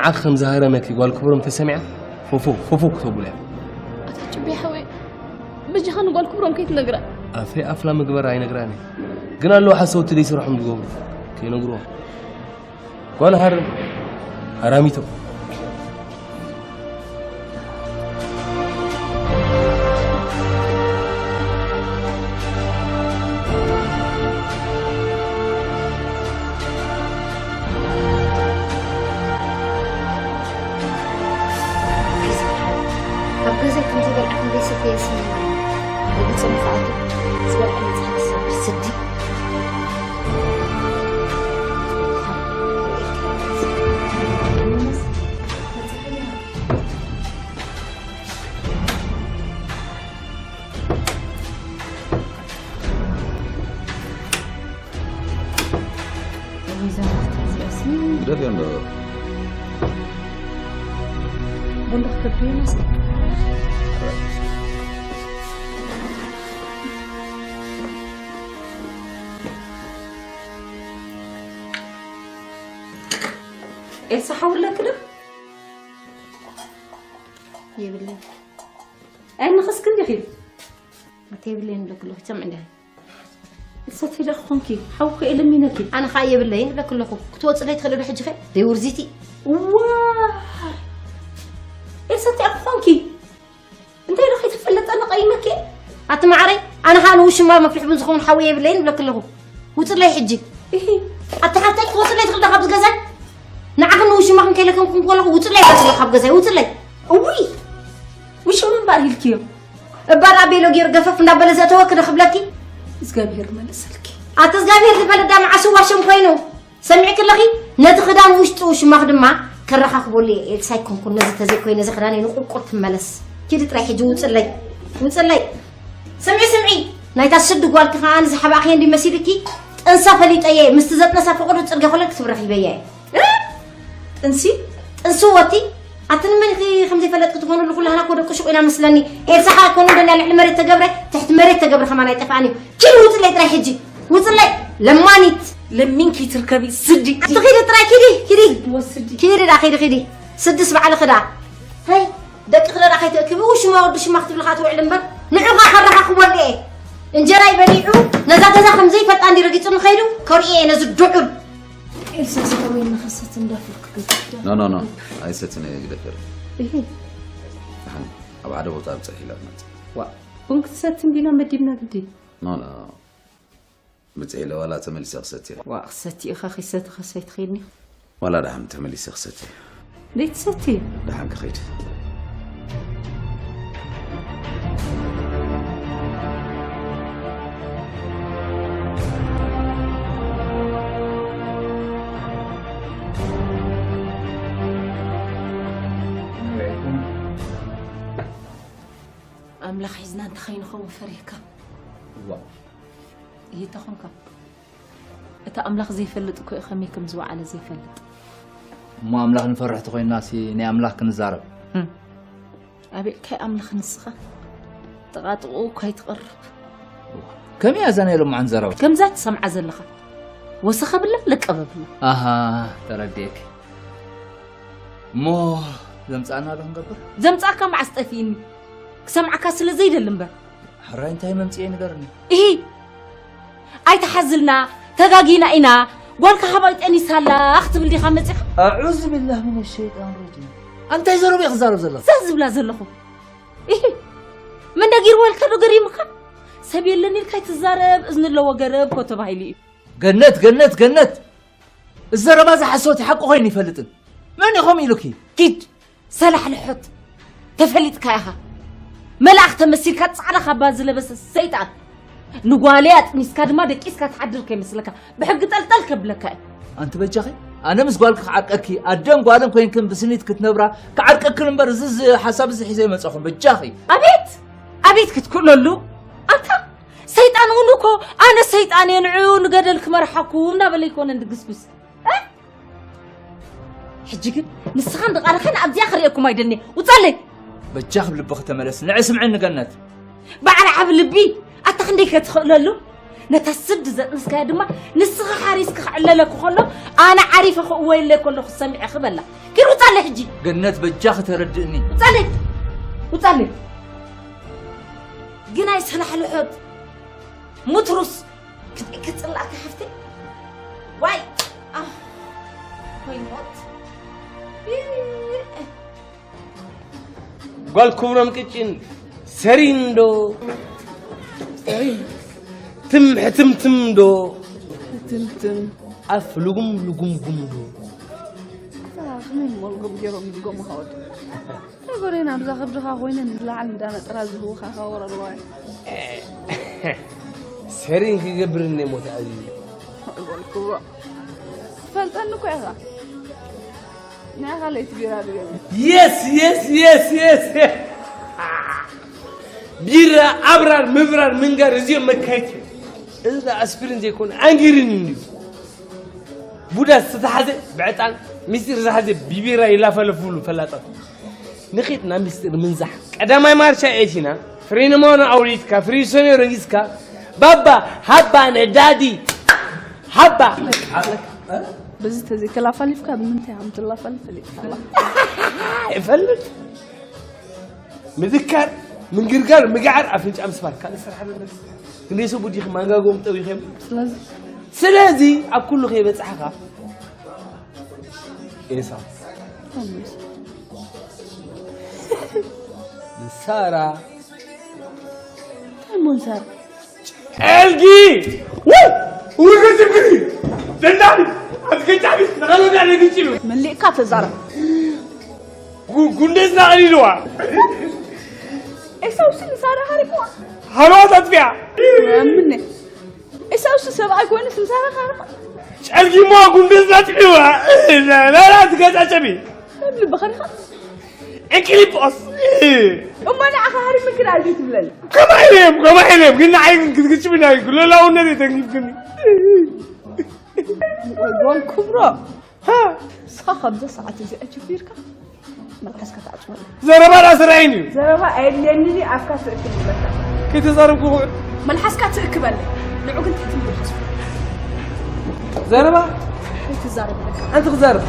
ዓኽ ከም ዝሃረመኪ ጓል ክብሮም ተሰሚዓ፣ ፎፎ፣ ፎፎ ክተብሉ እያ። ኣታ ጭቤ ሓወይ፣ በጃኻ ንጓል ክብሮም ከይትነግራ። ኣፈይ ኣፍላ ምግበር ኣይነግራን እየ። ግን ኣለዉ ሓሰውቲ ደይ ስርሖም ዝገብሩ። ከይነግርዎም። ጓል ሃርም፣ ሃራሚቶ። ኣብ ገዛይ ከም ዘይበልዐ ክንደይ ሰተየ ስኒ። ብግልፂ ንኽኣቱ ዝበልዐ መፅሓፍ ዝሰብር ስዲ። ግደፍዮ እንዶ። ኤልሳ ሓውለክ ዶ? የብለይ። ኣይንኸስክ እንዲኺ? እንተ የብለይ ንብለክ ኣለኹ፣ ትሰምዕ እንዲኺ? እሰቲ ኢለ ክኾንኪ፣ ሓውኪ እየ ለሚነኪ። ኣነ ኸኣ የብለይን እብለኪ ኣለኹ። ክትወፅለይ ትኽእሊ ዶ ሕጂ ኸ? ደይ ውርዚቲ። እዋ! እሰቲ ክኾንኪ። እንታይ ዶ ከይትፈለጠኒ ቀይመኪ? ኣቲ ማዕረይ፣ ኣነ ኸኣ ንውሽማ መፍልሒ ቡን ዝኸውን ሓወይ የብለይን እብለኪ ኣለኹ። ውፅለይ ሕጂ። እሂ። ኣቲ ሓፍተይ ክትወፅለይ ትኽእሊ ዶ ካብዚ ገዛይ? ንዓኽን ንውሽማኽን ከይለከምኩም ከለኹ ውፅለይ እብለኪ ኣለኹ ካብ ገዛይ፣ ውፅለይ። እውይ! ውሽማ እምበኣር ኢልክዮ። እባ ደኣ ቤሎ ገይሩ ገፈፍ እንዳበለ ዘእተወኪ ዶ ክብለኪ? እግዚኣብሄር መለሰልኪ። ኣቲ እግዚኣብሄር ዝበለ ዳ መዓስ ዋሸም ኮይኑ? ሰሚዕኪ ኣለኺ? ነቲ ክዳን ውሽጢ ውሽማኽ ድማ ከረኻኽበሉ እየ። ኤልሳ ኣይኮንኩን ነዚ ተዘይኮይነ እዚ ክዳነይ ንቁልቁል ትመለስ። ኪዲ ጥራይ ሕጂ ውፅለይ። ውፅለይ። ስምዒ፣ ስምዒ። ናይታ ስዲ ጓልኪ ከኣ ንዝሓባእኽዮ እንዲ መሲልኪ ጥንሳ ፈሊጠ እየ። ምስቲ ዘጥነሳ ፈቐዶ ፅርግያ ኮለል ክትብረኺበያ እየ። እ? ጥንሲ? ጥንሲ ወቲ? ኣቲ ንመን ኢኺ ከም ዘይፈለጥኪ ትኾንሉ? ኩላህና እኮ ደቂ ሹቕ ኢና መስለኒ። ኤልሳ ኸኣ ኮኑ እንደልያ ልዕሊ መሬት ተገብረ፣ ትሕቲ መሬት ተገብረ ከማን ኣይጠፍኣን እዩ። ኪዲ ውፅለይ ጥራይ ሕጂ። ውፅለይ ለማኒት። ለሚንኪ ትርከቢ ስዲ። ኣቲ ኪዲ ጥራይ ኪዲ፣ ኪዲ። ወስዲ። ኪዲ ዳ ኪዲ፣ ኪዲ። ስድስ ባዕልኺ ዳ። ሀይ፣ ደቅኺ ዳ ከይትእክቢ፣ ውሽማ ወዲ ሽማ ክትብሊ ኸኣ ትውዕሊ እምበር፣ ንዑ ኸኣ ከረኻኽቦ እየ። እንጀራይ በሊዑ፣ ነዛ ገዛ ከም ዘይፈልጣ እንዲ ረጊጹኒ ኸይዱ፣ ከርእዮ እየ ነዚ ድዑል። ኤልሳ፣ ዝኸውን ንኸሰት እንዳፈኩ ግድዳ። ኖ፣ ኖ፣ ኖ። ኣይሰትን እየ ግደፈር። እሂ። ደሓን ኣብ ሓደ ቦታ ብፅሕ ኢላ ትመፅእ። ዋ፣ ቡን ክትሰቲ እንዲና መዲብና ግዲ። ኖ፣ ኖ። ብፅሕ ኢለ ዋላ ተመሊሰ ክሰትየ። ዋ፣ ክሰቲ ኢኻ፣ ኺሰቲ ኸሰይት ኺድኒ። ዋላ ደሓን ተመሊሰ ክሰትየ። ዘይትሰቲ? ደሓን ክኸይድ። ኣምላኽ ሒዝና እንተኸይንኸውን ፈሪህካ። ዋ። ይተኾንካ። እቲ ኣምላኽ ዘይፈልጥ እኮ እዩ ከመይ ከም ዝወዓለ ዘይፈልጥ። እሞ ኣምላኽ ንፈርሕ ተኾይንና ሲ ናይ ኣምላኽ ክንዛረብ። እም። ኣቤት ካይ ኣምላኽ ንስኻ። ጥቓጥቕኡ እኳ ኣይትቐርብ። ከመይ እያ እዛ ናይ ሎምዓንቲ ዘረባ? ከምዛ ትሰምዓ ዘለኻ። ወሰኸብላ ለቀበብላ። ኣሃ፣ ተረዲኤኪ። እሞ ዘምጻእና ዶ ክንገብር? ዘምጻእካ መዓስ ጠፊእኒ? ክሰምዓካ ስለ ዘይደሊ እምበር። ሕራይ እንታይ መምጽኤ ንገርኒ። እሂ! ኣይትሓዝልና፣ ተጋጊና ኢና፣ ጓልካ ካባይ ጠኒሳ ኣላ ክትብል ዲኻ መጺኻ? ኣዑዙ ቢላህ ሚነ ሸይጣን ረጂም። ኣንታይ ዘረባ ኢኺ ትዛረብ ዘለኺ? እዛ ዝብላ ዘለኹ። እሂ! መን ነጊርዋ ኢልካ ዶ ገሪሙካ? ሰብ የለን ኢልካ ኣይትዛረብ፣ እዝኒ ኣለዎ ገረብ እኮ ተባሂሉ እዩ። ገነት፣ ገነት፣ ገነት! እዚ ዘረባ እዚ ሓሶት እዩ፣ ሓቂ ኮይኑ ይፈልጥን። መን እዩ ከምኡ ኢሉኪ? ኪድ! ሰላሕልሖት! ተፈሊጥካ ኢኻ። መልኣኽ ተመሲልካ ጻዕዳ ካባ ዝለበሰ ሰይጣን። ንጓለይ ኣጥኒስካ ድማ ደቂስካ ትሓድር ከይመስለካ። ብሕጊ ጠልጠል ከብለካ እየ። ኣንቲ በጃኺ፣ ኣነ ምስ ጓልኪ ክዓርቀኪ፣ ኣደን ጓልን ኮይንክን ብስኒት ክትነብራ ክዓርቀክን እምበር፣ እዚ፣ እዚ ሓሳብ እዚ ሒዘ ኣይመጻኹን፣ በጃኺ። ኣቤት! ኣቤት ክትክእለሉ! ኣንታ ሰይጣን እውን እኮ ኣነ ሰይጣን እየ፣ ንዑ ንገደል ክመርሓኩም እናበለ ኣይኮነን ድግስግስ። እ? ሕጂ ግን ንስኻን ድቓልኻን ኣብዚኣ ክርእየኩም ኣይደልንየ። ውጻለይ! በጃኺ ብልብኺ ተመለስ። ንዒ ስምዕኒ ገነት። በዓል ዓቢ ልቢ፣ ኣታ ክንደይ ከ ትኽእለሉ? ነታ ስዲ ዘጥነስካያ ድማ ንስኻ ሓሪስካ ክዕለለኩ ከሎ ኣነ ዓሪፈ ክእወየለይ ከለኹ ሰሚዐ ክበላ። ኪድ ውጻለይ ሕጂ። ገነት በጃኺ ተረድእኒ። ውጻለይ። ውጻለይ። ግናይ ሰላሕልሖት ሙትሩስ ክጽላእካ ሓፍተይ። ዋይ። ኣህ። ወይ ሞት። ጓል ክብሮም ቅጭን ሰሪን ዶ? ትም ሕትምትም ዶ? ትምትም። ኣፍ ልጉም ልጉምጉም ዶ? ኣህ፣ ከመይ ሞልጎም ገይሮም ይድገሙኻ ወዲ? እንታይ ጎደና ኣብዛ ከብድኻ ኮይነ ንላዕሊ እንዳነጠራ ዝህውኻኻ ወረ ኣለዋ። ሰሪን ክገብር እኔ ሞት ኣዩ። ጓል ክብሮም። ትፈልጠኒ እኮ ኢኻ። ንዓኻ ለይቲ ቢራ ድገም። የስ፣ የስ፣ የስ፣ የስ። ቢራ ኣብራር ምብራር ምንጋር እዚኦም መካየት እዮም። እዚ ኣስፕሪን ዘይኮነ ኣንጊሪን እንድዩ። ቡዳ ዝተታሕዘ ብዕጣን፣ ሚስጢር ዝሓዘ ብቢራ ይላፈለፉሉ ፈላጣት። ንኺድ ናብ ሚስጢር ምንዛሕ። ቀዳማይ ማርሻ ኤቲና፣ ፍሬንሞና ኣውሪድካ፣ ፍሪሶኒ ረጊጽካ፣ ባባ፣ ሃባ ነዳዲ፣ ሃባ። በዚ ተዘይተላፋሊፍካ ብምንታይ ከም ትላፋልፍ ፈሊጥካ ኣላ። ይፈልጥ። ምድካር፣ ምንግርጋር፣ ምግዓር፣ ኣፍንጫ ምስባር። ካልእ ስራሕ ኣለበት። ክንደይ ሰብ ወዲኺ ማንጋጎም ጠዊኸም። ስለዚ? ስለዚ ኣብ ኩሉ ከይበጻሕካ ኤሳው። ንሳራ። እንታይ እሞ ንሳራ? ጨልጊ! ውይ! ውርግር ጅምሪ! ደንዳሪ! ኣትገጫቢ! ንኸሎዳ ነግጭ ኢሉ! መሊእካ ተዛረብ። ጉ-፣ ጉንዴ ዝናቐል ኢልዋ! ኤሳውሲ ንሳራ ሃሪምዋ! ሃለዋት ኣጥፊኣ! ኣምነ። ኤሳውሲ ሰብኣይ ኮይኑስ ንሳራ ሃርማ? ጨልጊ እሞ ጉንዴ ዝናጥፊዋ! ላላ ትገጫጨቢ! ከም ልብኻ ዲኻ? ዕንቅሊጶስ! እሞ ንዓኻ ሃሪምክን ኣልቢ ትብለኒ? ከማይ ኢለ እየ፣ ከማይ ኢለ እየ፣ ግን ንዓይ ግን ክትግጭብና እዩ፣ ልኡላውነት እዩ ተንኪፍክኒ። ወይ ጓል ክብሮ። ሃ! ንስኻ ካብዛ ሰዓት እዚኣ ጀሚርካ መልሓስካ ትዓጽወኒ። ዘረባ ደኣ ስራሕን እዩ። ዘረባ ኣየድልየንን እዩ፣ ኣፍካ ስእክብ ይብለካ። ከይተዛረብኩ ክውዕል። መልሓስካ ትእክበለይ። ንዑ ግን ትሕቲ ምድሪ ሓስቡ። ዘረባ? ከይትዛረብ ይብለካ። ኣንቲ ክዛረብ።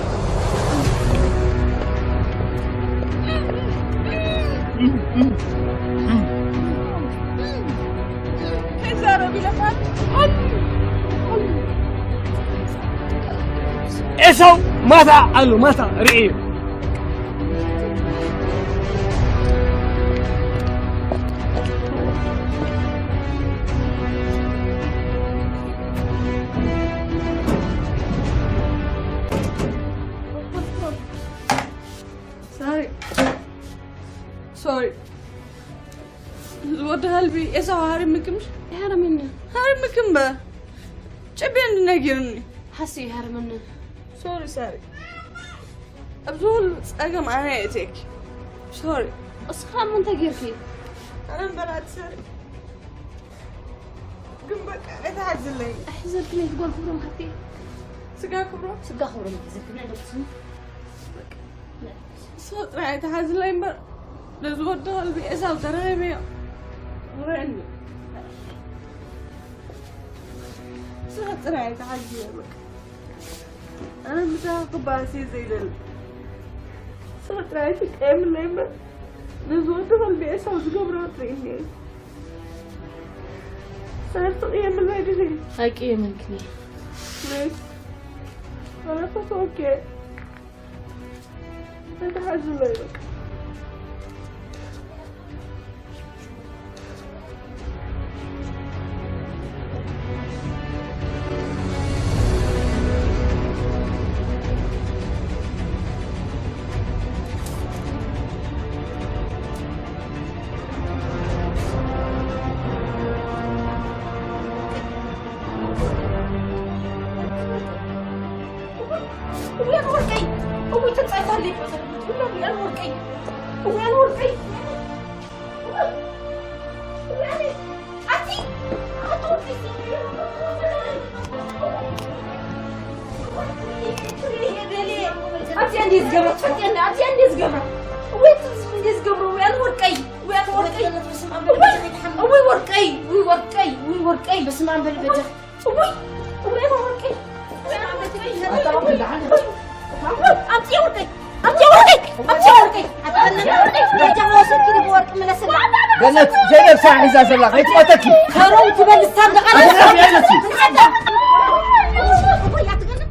ከይዛረብ ኢለካ። ኤሳው ማታ ኣሎ፣ ማታ ርእዩ። ሶሪ። ሶሪ። ዝወዲ ከልቢ ኤሳው ሃሪምኪ ምሽ? ይሃርመኒ። ሃሪምኪ እምበር። ጨብየኒ ነጊርኒ። ሓሲ ይሃርመኒ። ሶሪ ሳሪ። ኣብዚ ኩሉ ጸገም ኣነ እየ እትየኪ። ሶሪ። እስኻ እሞ እንታይ ጌርኪ? ኣነ እምበር ኣቲ ሳሪ። ግን በቃ ኣይትሓዝለይ። ኣይሕዘልክን እየ ጓል ክብሮም ሓፍተይ። ስጋ ክብሮም? ስጋ ክብሮም ኣይሕዘልክን እየ ደቂ ስሙ። በቃ። ንስኺ ጥራይ ኣይትሓዝለይ እምበር፣ ነዚ ወዲ ከልቢ ኤሳው ተረኺበዮ። ውረኒ። ንስኺ ጥራይ ኣይትሓዝለይ በቃ። ኣነ ምሳኺ ክበኣስ እየ ዘይደሊ። ንስኺ ጥራይ ኣይትቀየምለይ እምበር፣ ነዚ ወዲ ከልቢ ኤሳው ዝገብሮ ርእይኒ እየ። ንስኺ ትቕየምለይ ዲኺ? ኣይቅየመልክን እየ። ነይ። ኣነ ፈትወኪ እየ። እውያን ወርቀይ! እውይ ተጻይታለይ! እውያን ወርቀይ! እውያን ወርቀይ! እውያን! ኣቲ! ኣቲ ወርቀይ! ኣቲ እንዴ ዝገብራ ትፈልጥኒ? ኣቲ እንዴ ዝገብራ? እውይ ኣቲ እንዴ ዝገብራ? እውያን ወርቀይ! እውይ ኣቲ ወርቀይ! እውይ! እውይ ወርቀይ! እውይ ወርቀይ፣ ውይ ወርቀይ፣ በስመ ኣብ በል በጃ። ውይ፣ ውይ ወርቀይ። ኣምጪ ወርቀይ፣ ኣምጪ ወርቀይ፣ ኣምጪ ወርቀይ። በጃ ወሰድኪ ወርቂ ምለስላ። ገነት፣ ዘይነብሳ ሒዛ ዘላ፣ ከይትሞተኪ። ከረው ትበል፣ ሳብ ደቓ። ኣትነብሲ፣ ኣይነብሲ። ውይ፣ ኣትገርም።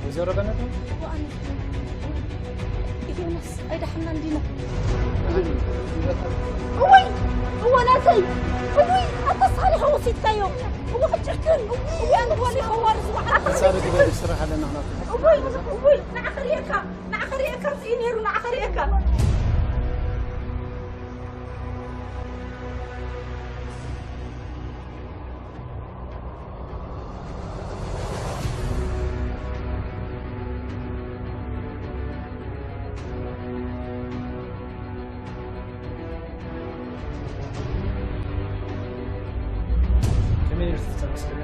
ወይዘሮ ገነት ነው? ዮናስ፣ ኣይደሓናን ዲና። እውይ፣ እወ ናተይ፣ እውይ፣ ኣታ ሳሊሕ ወሲድካዮ። እወ ክጭክን፣ እውይ፣ ኣነ ጓል ይኸዋር ዝወዓል። ሳሊ ግበሪ፣ ስራሕ ኣለና ናቱ። እውይ፣ እውይ፣ ንዓኸ ርኤካ፣ ንዓኸ ርኤካ፣ እዚ እዩ ነይሩ፣ ንዓኸ ርኤካ። ከመይ ነይሩ እቲ ጸብሒ ስለ?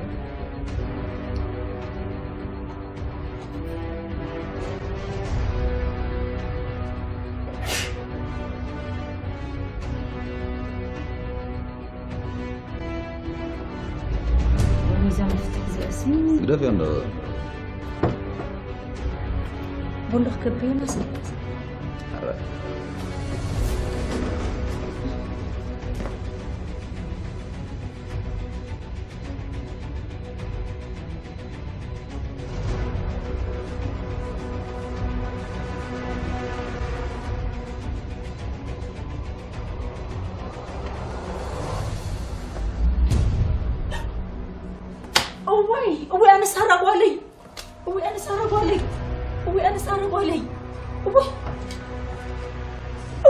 ወይዛ መፍትሕ እዚኣሲ ግደፍዮ እንዶ። ቦንዶ ክከብዮ ናስ። ኣረ። እዋይ፣ እዋይ፣ ኣነ ሳራ ጓለይ። እዋይ፣ ኣነ ሳራ ጓለይ። እዋይ፣ ኣነ ሳራ ጓለይ። እዋይ።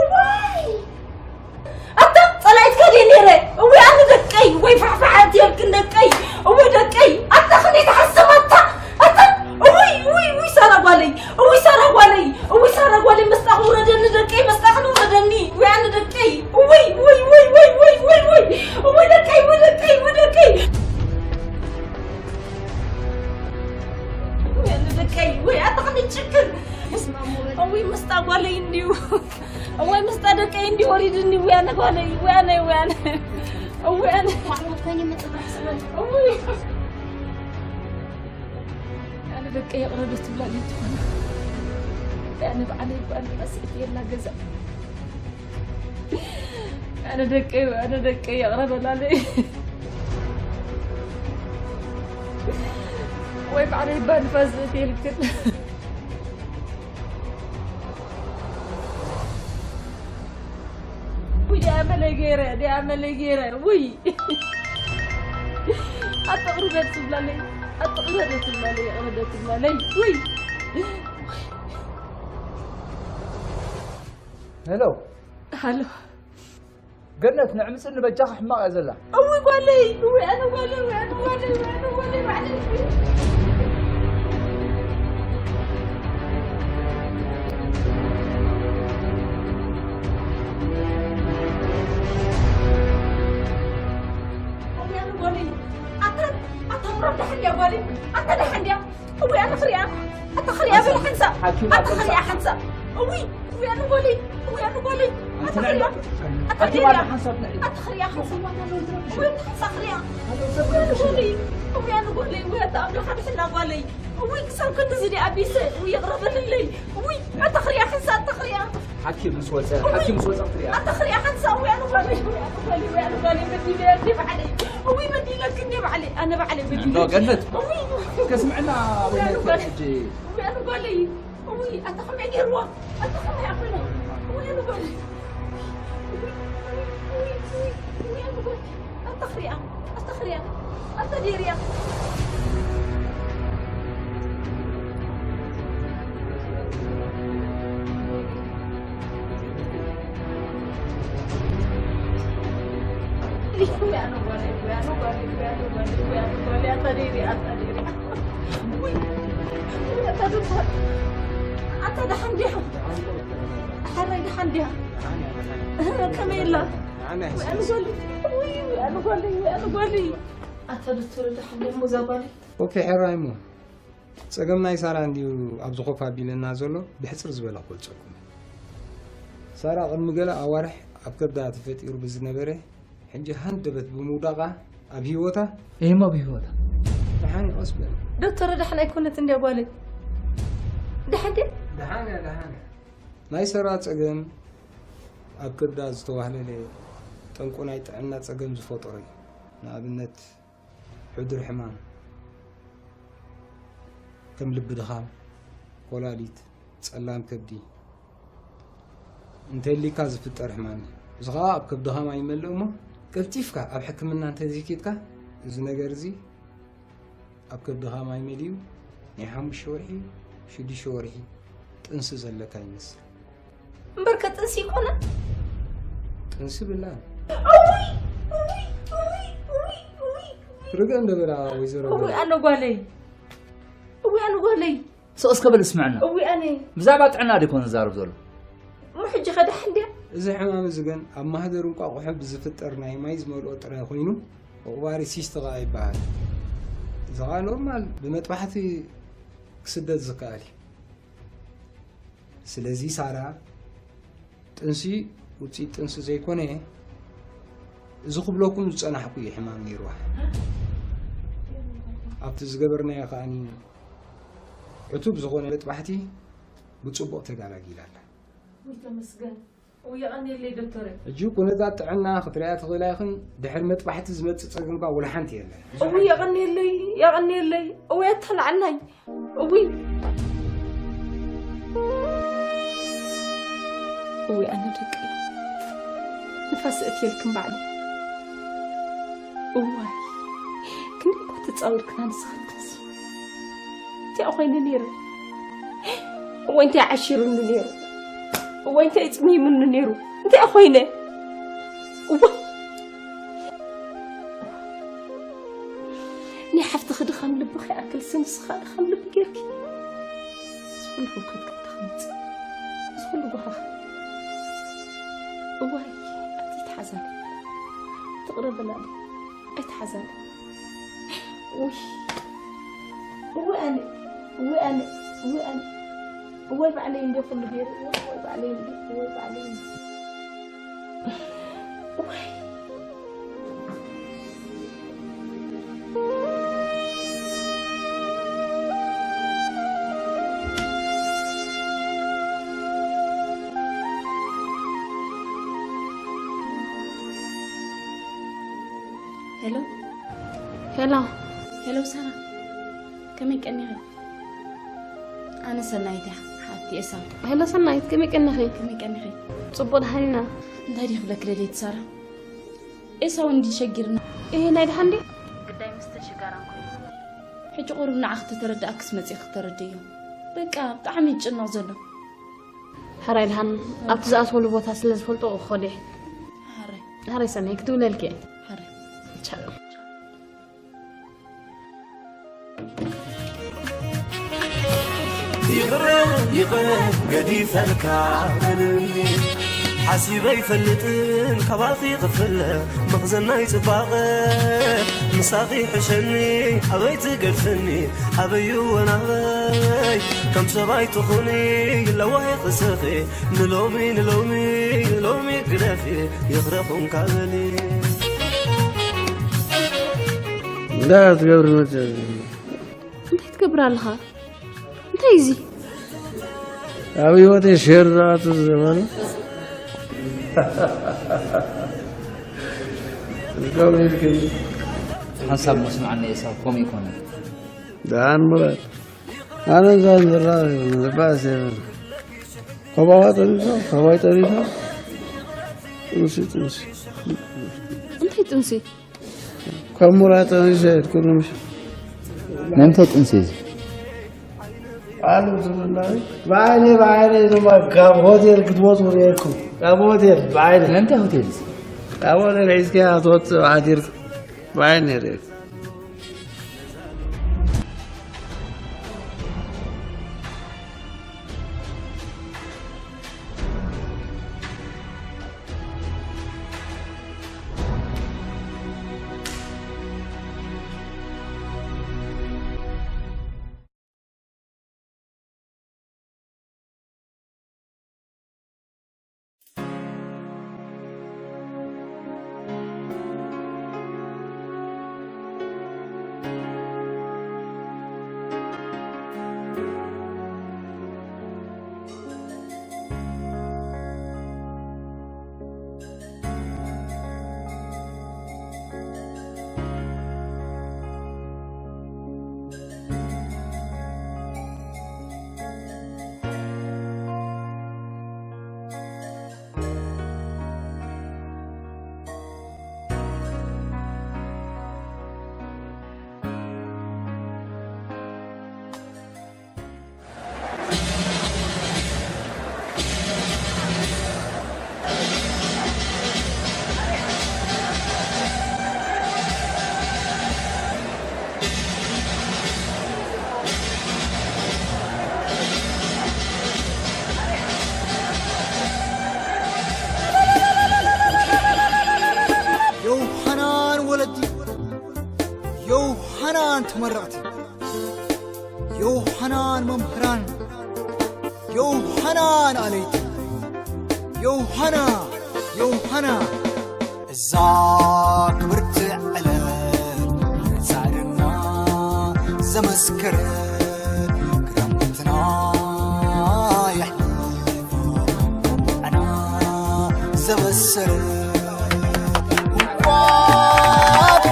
እዋይ። ኣታ ጸላኢትካ ድየ ነይረ? እውይ ኣነ ደቀይ፣ ወይ ፋሕፋሕ ኣትየልክን ደቀይ፣ እውይ ደቀይ፣ ኣታ ክንደይ ትሓስብ ኣታ፣ ኣታ፣ እውይ፣ እውይ፣ እውይ ሳራ ጓለይ፣ እውይ ሳራ ጓለይ፣ እውይ ሳራ ጓለይ፣ መስጣ ውረደኒ ደቀይ፣ መስጣ ውረደኒ፣ እውይ ኣነ ደቀይ፣ እውይ፣ እውይ፣ እውይ ደቀይ፣ እውይ ደቀይ፣ እውይ ደቀይ። እውይ ኣነ ደቀይ፣ እውይ ኣታ ክንደይ ጭክን። እውይ መስጣ ጓለይ እንዲዩ። እዋይ ምስጣ ደቀይ እንዲ ወሪድኒ፣ ውያነ ጓለይ፣ ውያነ፣ ውያነ፣ ውያነ። ማዕሎት ኮይነ መጽባሕ ስለ እውይ። ኣነ ደቀይ ይቕረ ዶ ትብላ ለይቲ ኮነ። ኣነ በዓለይ እኳ ንፋስ እትየላ ገዛ። ኣነ ደቀይ፣ ኣነ ደቀይ ይቕረ በላለይ። ወይ በዓለይ እባ ንፋስ እትየልክን። ውይ፣ ዲኣ መለይ ገይረ፣ ዲኣ መለይ ገይረ። ውይ። ኣትቕሪ ዶ ትብላለይ፣ ኣትቕሪ ዶ ትብላለይ፣ ይቕረ ዶ ትብላለይ። ውይ። ሄሎ። ሃሎ። ገነት፣ ንዕምፅኒ በጃኺ፣ ሕማቕ እያ ዘላ። እውይ ጓለይ፣ እውይ ኣነ ጓለይ፣ እውይ ኣነ ጓለይ፣ እውይ ኣነ ጓለይ፣ ባዕለይ። እውይ ኣነ ጓለይ፣ ኣታ፣ ኣታ ምራብ ደሓን ድያ ጓለይ? ኣታ ደሓን ድያ? እውይ ኣነ ክሪኣ፣ ኣታ ክሪኣ በል ሓንሳ፣ ሓኪም ኣታ ኣልኮል ክሪኣ ሓንሳ። እውይ፣ እውይ ኣነ ጓለይ፣ እውይ ኣነ ጓለይ፣ ኣታ ክሪኣ፣ ኣታ ሓኪም ክሪኣ፣ ኣልኮል ሓንሳ ትንዕድ። ኣታ ክሪኣ ሓንሳ። እውይ ሓንሳ ክሪኣ። እውይ ኣነ ጓለይ፣ እውይ ኣነ ጓለይ፣ እውይ ኣታ ኣምላኽ ኣድሕና ጓለይ። እውይ ክሳብ ክንድዚ ድኣ ኣቢሰ፣ እውይ ይቕረ በልለይ። እውይ ኣታ ክሪኣ ሓንሳ፣ ኣታ ክሪኣ። ሓኪም ምስ ወጸ፣ እውይ ሓኪም ምስ ወጸ ክትሪኣ። ኣታ ክሪኣ ሓንሳ፣ እውይ ኣነ ጓለይ፣ እውይ ኣነ ጓለይ፣ እውይ ኣነ ጓለይ፣ በዲለ እንዴ ባዕለይ። እውይ በዲለክ እንዴ ባዕለይ፣ ኣነ ባዕለይ በዲለ። እንዶ ገነት። እውይ። ከስምዕና እውይ ኣነ ወይነት ጓለይ። ሕጂ። እውይ ኣነ ጓለይ። እውይ ኣታ ከመይ ገይርዋ? ኣታ ከመይ ኣኾነ? እውይ ኣነ ጓለይ። እውይ፣ እውይ፣ እውይ፣ እውይ ኣነ ጓለይ። ኣታ ክሪኣ፣ ኣታ ክሪኣ። ኣታ ዲርያ። ኣታ ደሓን ዲኻ? ሓራይ ደሓን ዲኻ? ከመይ ኣላ? ኣነ ጓለይ፣ ወይ ኣነ ጓለይ፣ ወይ ኣነ ጓለይ። ኣታ ዶክተር ደሓን ዲኻ? እዛ ጓለይ። ኦኬ፣ ሕራይ እሞ። ጸገም ናይ ሳራ እንድዩ ኣብዚ ኮፍ ኣቢለና ዘሎ፣ ብሕጽር ዝበለ ክገልጸልኩም። ሳራ ቅድሚ ገለ ኣዋርሕ ኣብ ከብዳ ተፈጢሩ ብዝነበረ፣ ሕጂ ሃንደበት ብምውዳቓ ኣብ ህይወታ። እሞ ኣብ ህይወታ። ደሓን እዩ፣ ቀስ በል። ዶክተር ደሓን ኣይኮነት እንድያ ጓለይ። ደሓን ድያ? ደሓን እያ፣ ደሓን እያ። ናይ ሳራ ጸገም ኣብ ከብዳ ዝተዋህለለ ጠንቁ ናይ ጥዕና ጸገም ዝፈጠሮ እዩ። ንኣብነት ሕዱር ሕማም ከም ልቢ ድኻም፣ ኮላሊት፣ ጸላም ከብዲ እንተሊካ ዝፍጠር ሕማም እዩ። እዚ ኸኣ ኣብ ከብድኻ ማይ ይመልእ እሞ ቀልጢፍካ ኣብ ሕክምና እንተዘይኬድካ እዚ ነገር እዚ ኣብ ከብድኻ ማይ መሊኡ ናይ ሓሙሽተ ወርሒ፣ ሽዱሽተ ወርሒ ጥንሲ ዘለካ ይመስል። እምበርከ ጥንሲ ይኮነ? ጥንሲ ብላ። ርግእ እንደ በላ ወይዘሮ እውይ ኣነ ጓለይ። እውይ ኣነ ጓለይ። ስቕ እስከ በል ስምዕና። እውይ ኣነ። ብዛዕባ ጥዕና ዲኮን ዝዛረብ ዘሎ? እሞ ሕጂ ከ ደሓን ድያ? እዚ ሕማም እዚ ግን ኣብ ማህደር እንቋቑሖ ብዝፍጠር ናይ ማይ ዝመልኦ ጥራይ ኮይኑ፣ ኦቫሪ ሲስት ኸኣ ይበሃል። እዚ ኸኣ ኖርማል ብመጥባሕቲ ክስደድ ዝከኣል እዩ። ስለዚ ሳራ ጥንሲ ውፅኢት ጥንሲ ዘይኮነ፣ እዚ ክብለኩም ዝፀናሕኩ እዩ ሕማም ነይርዋ። ኣብቲ ዝገበርናዮ ከኣኒ ዕቱብ ዝኾነ መጥባሕቲ ብፅቡቕ ተጋላጊላ ኣላ። ውይ ተመስገን። ውይ የቐንየለይ ዶክተረይ። ሕጂ ኩነታት ጥዕና ክትሪኣ ትኽእላ ኢኽን፣ ድሕሪ መጥባሕቲ ዝመፅእ ፀገም ከኣ ወላ ሓንቲ የለን። እውይ የቐንየለይ፣ የቐንየለይ። እውይ ኣተልዓናይ። እውይ። እውይ ኣነ ደቀይ። ንፋስ እትየልክን ባዕለይ። እዋይ። ክንደይ እኳ ተጻዊርክና ንስኽን ከሲ። እንታይ ኮይነ ነይረ? እዋይ እንታይ ዓሺሩኒ ነይሩ? እዋይ እንታይ ጽሚሙኒ ነይሩ? እንታይ ኮይነ? እዋይ። ናይ ሓፍትኺ ድኻም ልቢ ከይኣክልሲ ንስኻ ድኻም ልቢ ጌርኪ። እዚ ኩሉ ህውከት ካብ ተኸምጽእ። እዚ ኩሉ ጓሃኻ። እዋይ፣ ኣይትሓዛለ። ትቕረ በላለ። ኣይትሓዛለ። ውይ። እወ ኣነ፣ እወ ኣነ፣ እወ ኣነ። እወ ባዕለይ እንደ ኩሉ ገይረ፣ እወ ባዕለይ እንደ፣ እወ ባዕለይ እንደ። እወ። ሄሎ። ሄሎ። ሄሎ ሳራ፣ ከመይ ቀኒኺ? ኣነ ሰናይት እያ፣ ሓፍቲ ኤሳው። ሄሎ ሰናይት፣ ከመይ ቀኒኺ? ከመይ ቀኒኺ? ጽቡቕ ደሓን ኢና። እንታይ ድየ ክብለኪ ደልየ ሳራ? ኤሳው እንዲ ሸጊርና። እሄ ናይ ደሓን ድዩ? ግዳይ ምስተን ሽጋራን ኮይኑ። ሕጂ ቁሩብ ንዓኺ ተተረድኣክስ መጺእኪ ክተረድእዮ። በቃ ብጣዕሚ ይጭነቕ ዘሎ። ሕራይ ደሓን ኣብቲ ዝኣትወሉ ቦታ ስለ ዝፈልጦ ክኸዶ እየ። ሕራይ። ሕራይ ሰናይ ክድውለልኪ እየ። ሕራይ። ቻው። ይቕረ ይቕረ ገዲፈልካ በልኒ። ሓሲበ ኣይፈልጥን ካባኺ ክፍለ መኽዘን ናይ ጽባቐ። ምሳኺ ሕሸኒ ኣበይ ትገድፍኒ ኣበይ እወን ኣበይ ከም ሰብ ኣይትኹኒ ለዋሂ ቕስኺ ንሎሚ ንሎሚ ንሎሚ ግደፊ ይቕረ ኹንካ በሊ። እንታይ ትገብሪ መፅእ? እንታይ ትገብር ኣለኻ? እንታይ እዚ? ኣብ ህይወተይ ሸር ዝኣቱ ዘመኑ ከምኡ ኢልክኒ። ሓንሳብ መስምዓኒ ኤሳው፣ ከምኡ ይኮነ። ደሓን ሙራድ። ኣነ እዛ ዘላ ንባስ የብር። ከባዋ ጠኒሳ፣ ከባይ ጠኒሳ። ጥንሲ፣ ጥንሲ። እንታይ ጥንሲ? ካብ ሙራተ ንሸየት ኩሉ ምሽ ናይ ምንታይ ጥንሲ እዚ? ኣሉ ዝብልና ብዓይነ ብዓይነ ድማ ካብ ሆቴል ክትወፁ ርኤኩም። ካብ ሆቴል ብዓይነ ናይ ምንታይ ሆቴል እዚ? ካብ ሆቴል ሒዝካ ትወፅእ ሓዲርካ ብዓይነ ርኤኩም። ዮውሃናን ወለዲ፣ ዮውሃናን ተመረቕቲ፣ ዮውሃናን መምህራን፣ ዮውሃናን ኣለይቲ፣ ዮውሃና፣ ዮውሃና። እዛ ክብርቲ ዕለት ጻዕርና ዘመስከረ ክረምትና የሕልፎ ቁምዕና ዘበሰረ እንኳን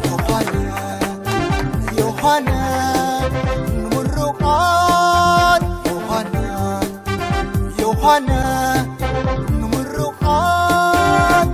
ዮሃና ዮሃና ንምርቓት ዮሃና ዮሃና ንምርቓት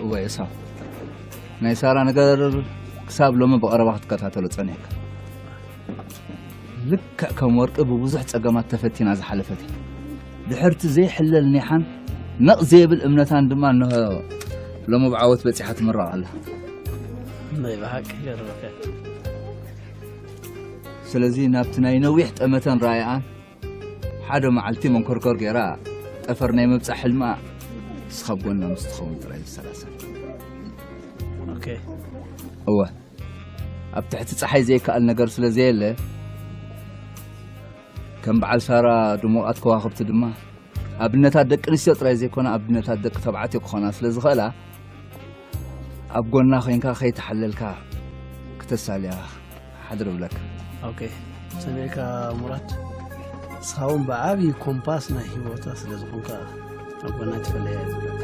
እወ ኤሳው፣ ናይ ሳራ ነገር ክሳብ ሎሚ ብቐረባ ክትከታተሎ ጸኒሕካ። ልክዕ ከም ወርቂ ብብዙሕ ጸገማት ተፈቲና ዝሓለፈት እያ። ድሕርቲ ዘይሕለል ኒሓን ነቕ ዘይብል እምነታን ድማ እንሆ ሎሚ ብዓወት በጺሓ ትምረቕ ኣላ። ናይ ብሓቂ ገርመካ። ስለዚ ናብቲ ናይ ነዊሕ ጠመተን ራእያን ሓደ መዓልቲ መንኮርኮር ገይራ ጠፈር ናይ ምብጻሕ ሕልማ ንስኻ ኣብ ጎና ምስ ትኸውን ጥራይ ዝሰላሰል። ኦኬ። እወ፣ ኣብ ትሕቲ ጸሓይ ዘይከኣል ነገር ስለ ዘየለ፣ ከም በዓል ሳራ ድሙቓት ከዋኽብቲ ድማ ኣብነታት ደቂ ኣንስትዮ ጥራይ ዘይኮና ኣብነታት ደቂ ተባዕትዮ ክኾና ስለ ዝኽእላ፣ ኣብ ጎና ኮይንካ ከይተሓለልካ ክተሳልያ ሓድር እብለካ። ኦኬ። ሰሚዕካ ሙራት፣ ንስኻ እውን ብዓብዪ ኮምፓስ ናይ ህይወታ ስለ ዝኾንካ፣ ኣብ ጎና ትፈለያ እየ ዝብለካ።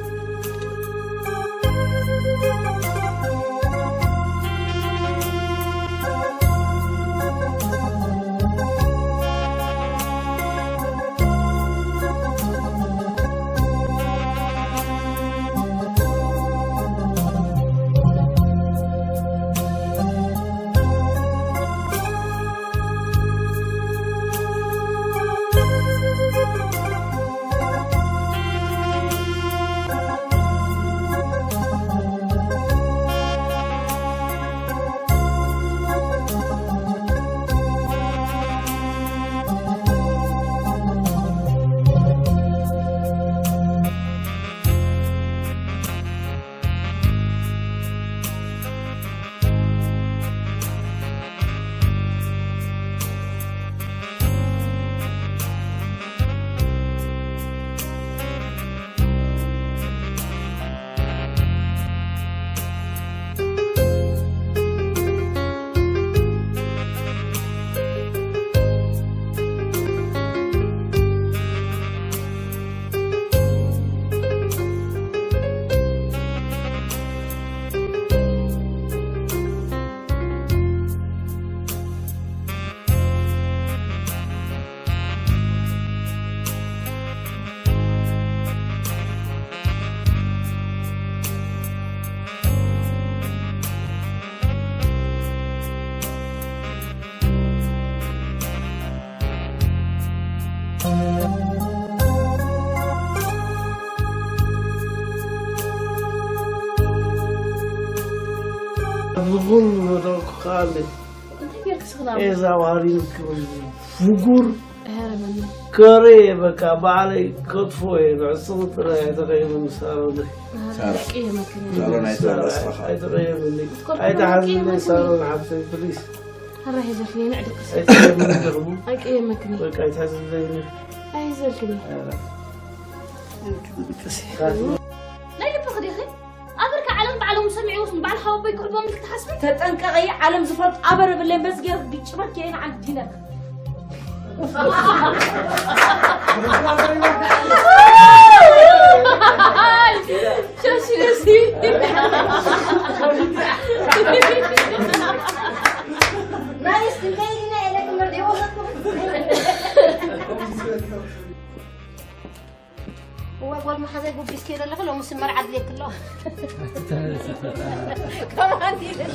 ብኹሉ መደርኩ ከኣለ እንታይ ጌርክ ስኽና ኤዛ ዋሪን ክብል ፍጉር ኧረ መን ከረ በቃ ባዕለይ ከጥፎ እየ ንዕስኹ ጥራይ ኣይተቐየመኒ ሳሮን ሳራ ቀየመክኒ ሳሮን ኣይትበል ኣስራኻ ኣይተቐየመኒ ትኮርኩ ኣይተሓዝኒ ቀየመክኒ። ሳሮን ሓፍተይ ፕሊስ ኣራ ሄዘልክኒ ንዕድቅስ ኣይተቐየመኒ ደኽሙ ኣይቀየመክኒ በቃ ኣይትሓዝለይኒ ኣይዘልክኒ ናይ ልብኺ ዲኺ ኣበርካ ዓለም ባዕሎም ሰሚዕዎስ ንባዕል ሓወቦይ ክዕቦም ኢልክ ትሓስቢ ተጠንቀቐ ዓለም ዝፈልጥ ኣበር ብለን በዝጌር ግጭመት ከየን ዓንዲነክ እዋ ጓል መሓዛይ ጉቢስ ከይደ ኣለኹ ሎምስ መርዓ ድሌት ኣሎ ከማን ኢለኒ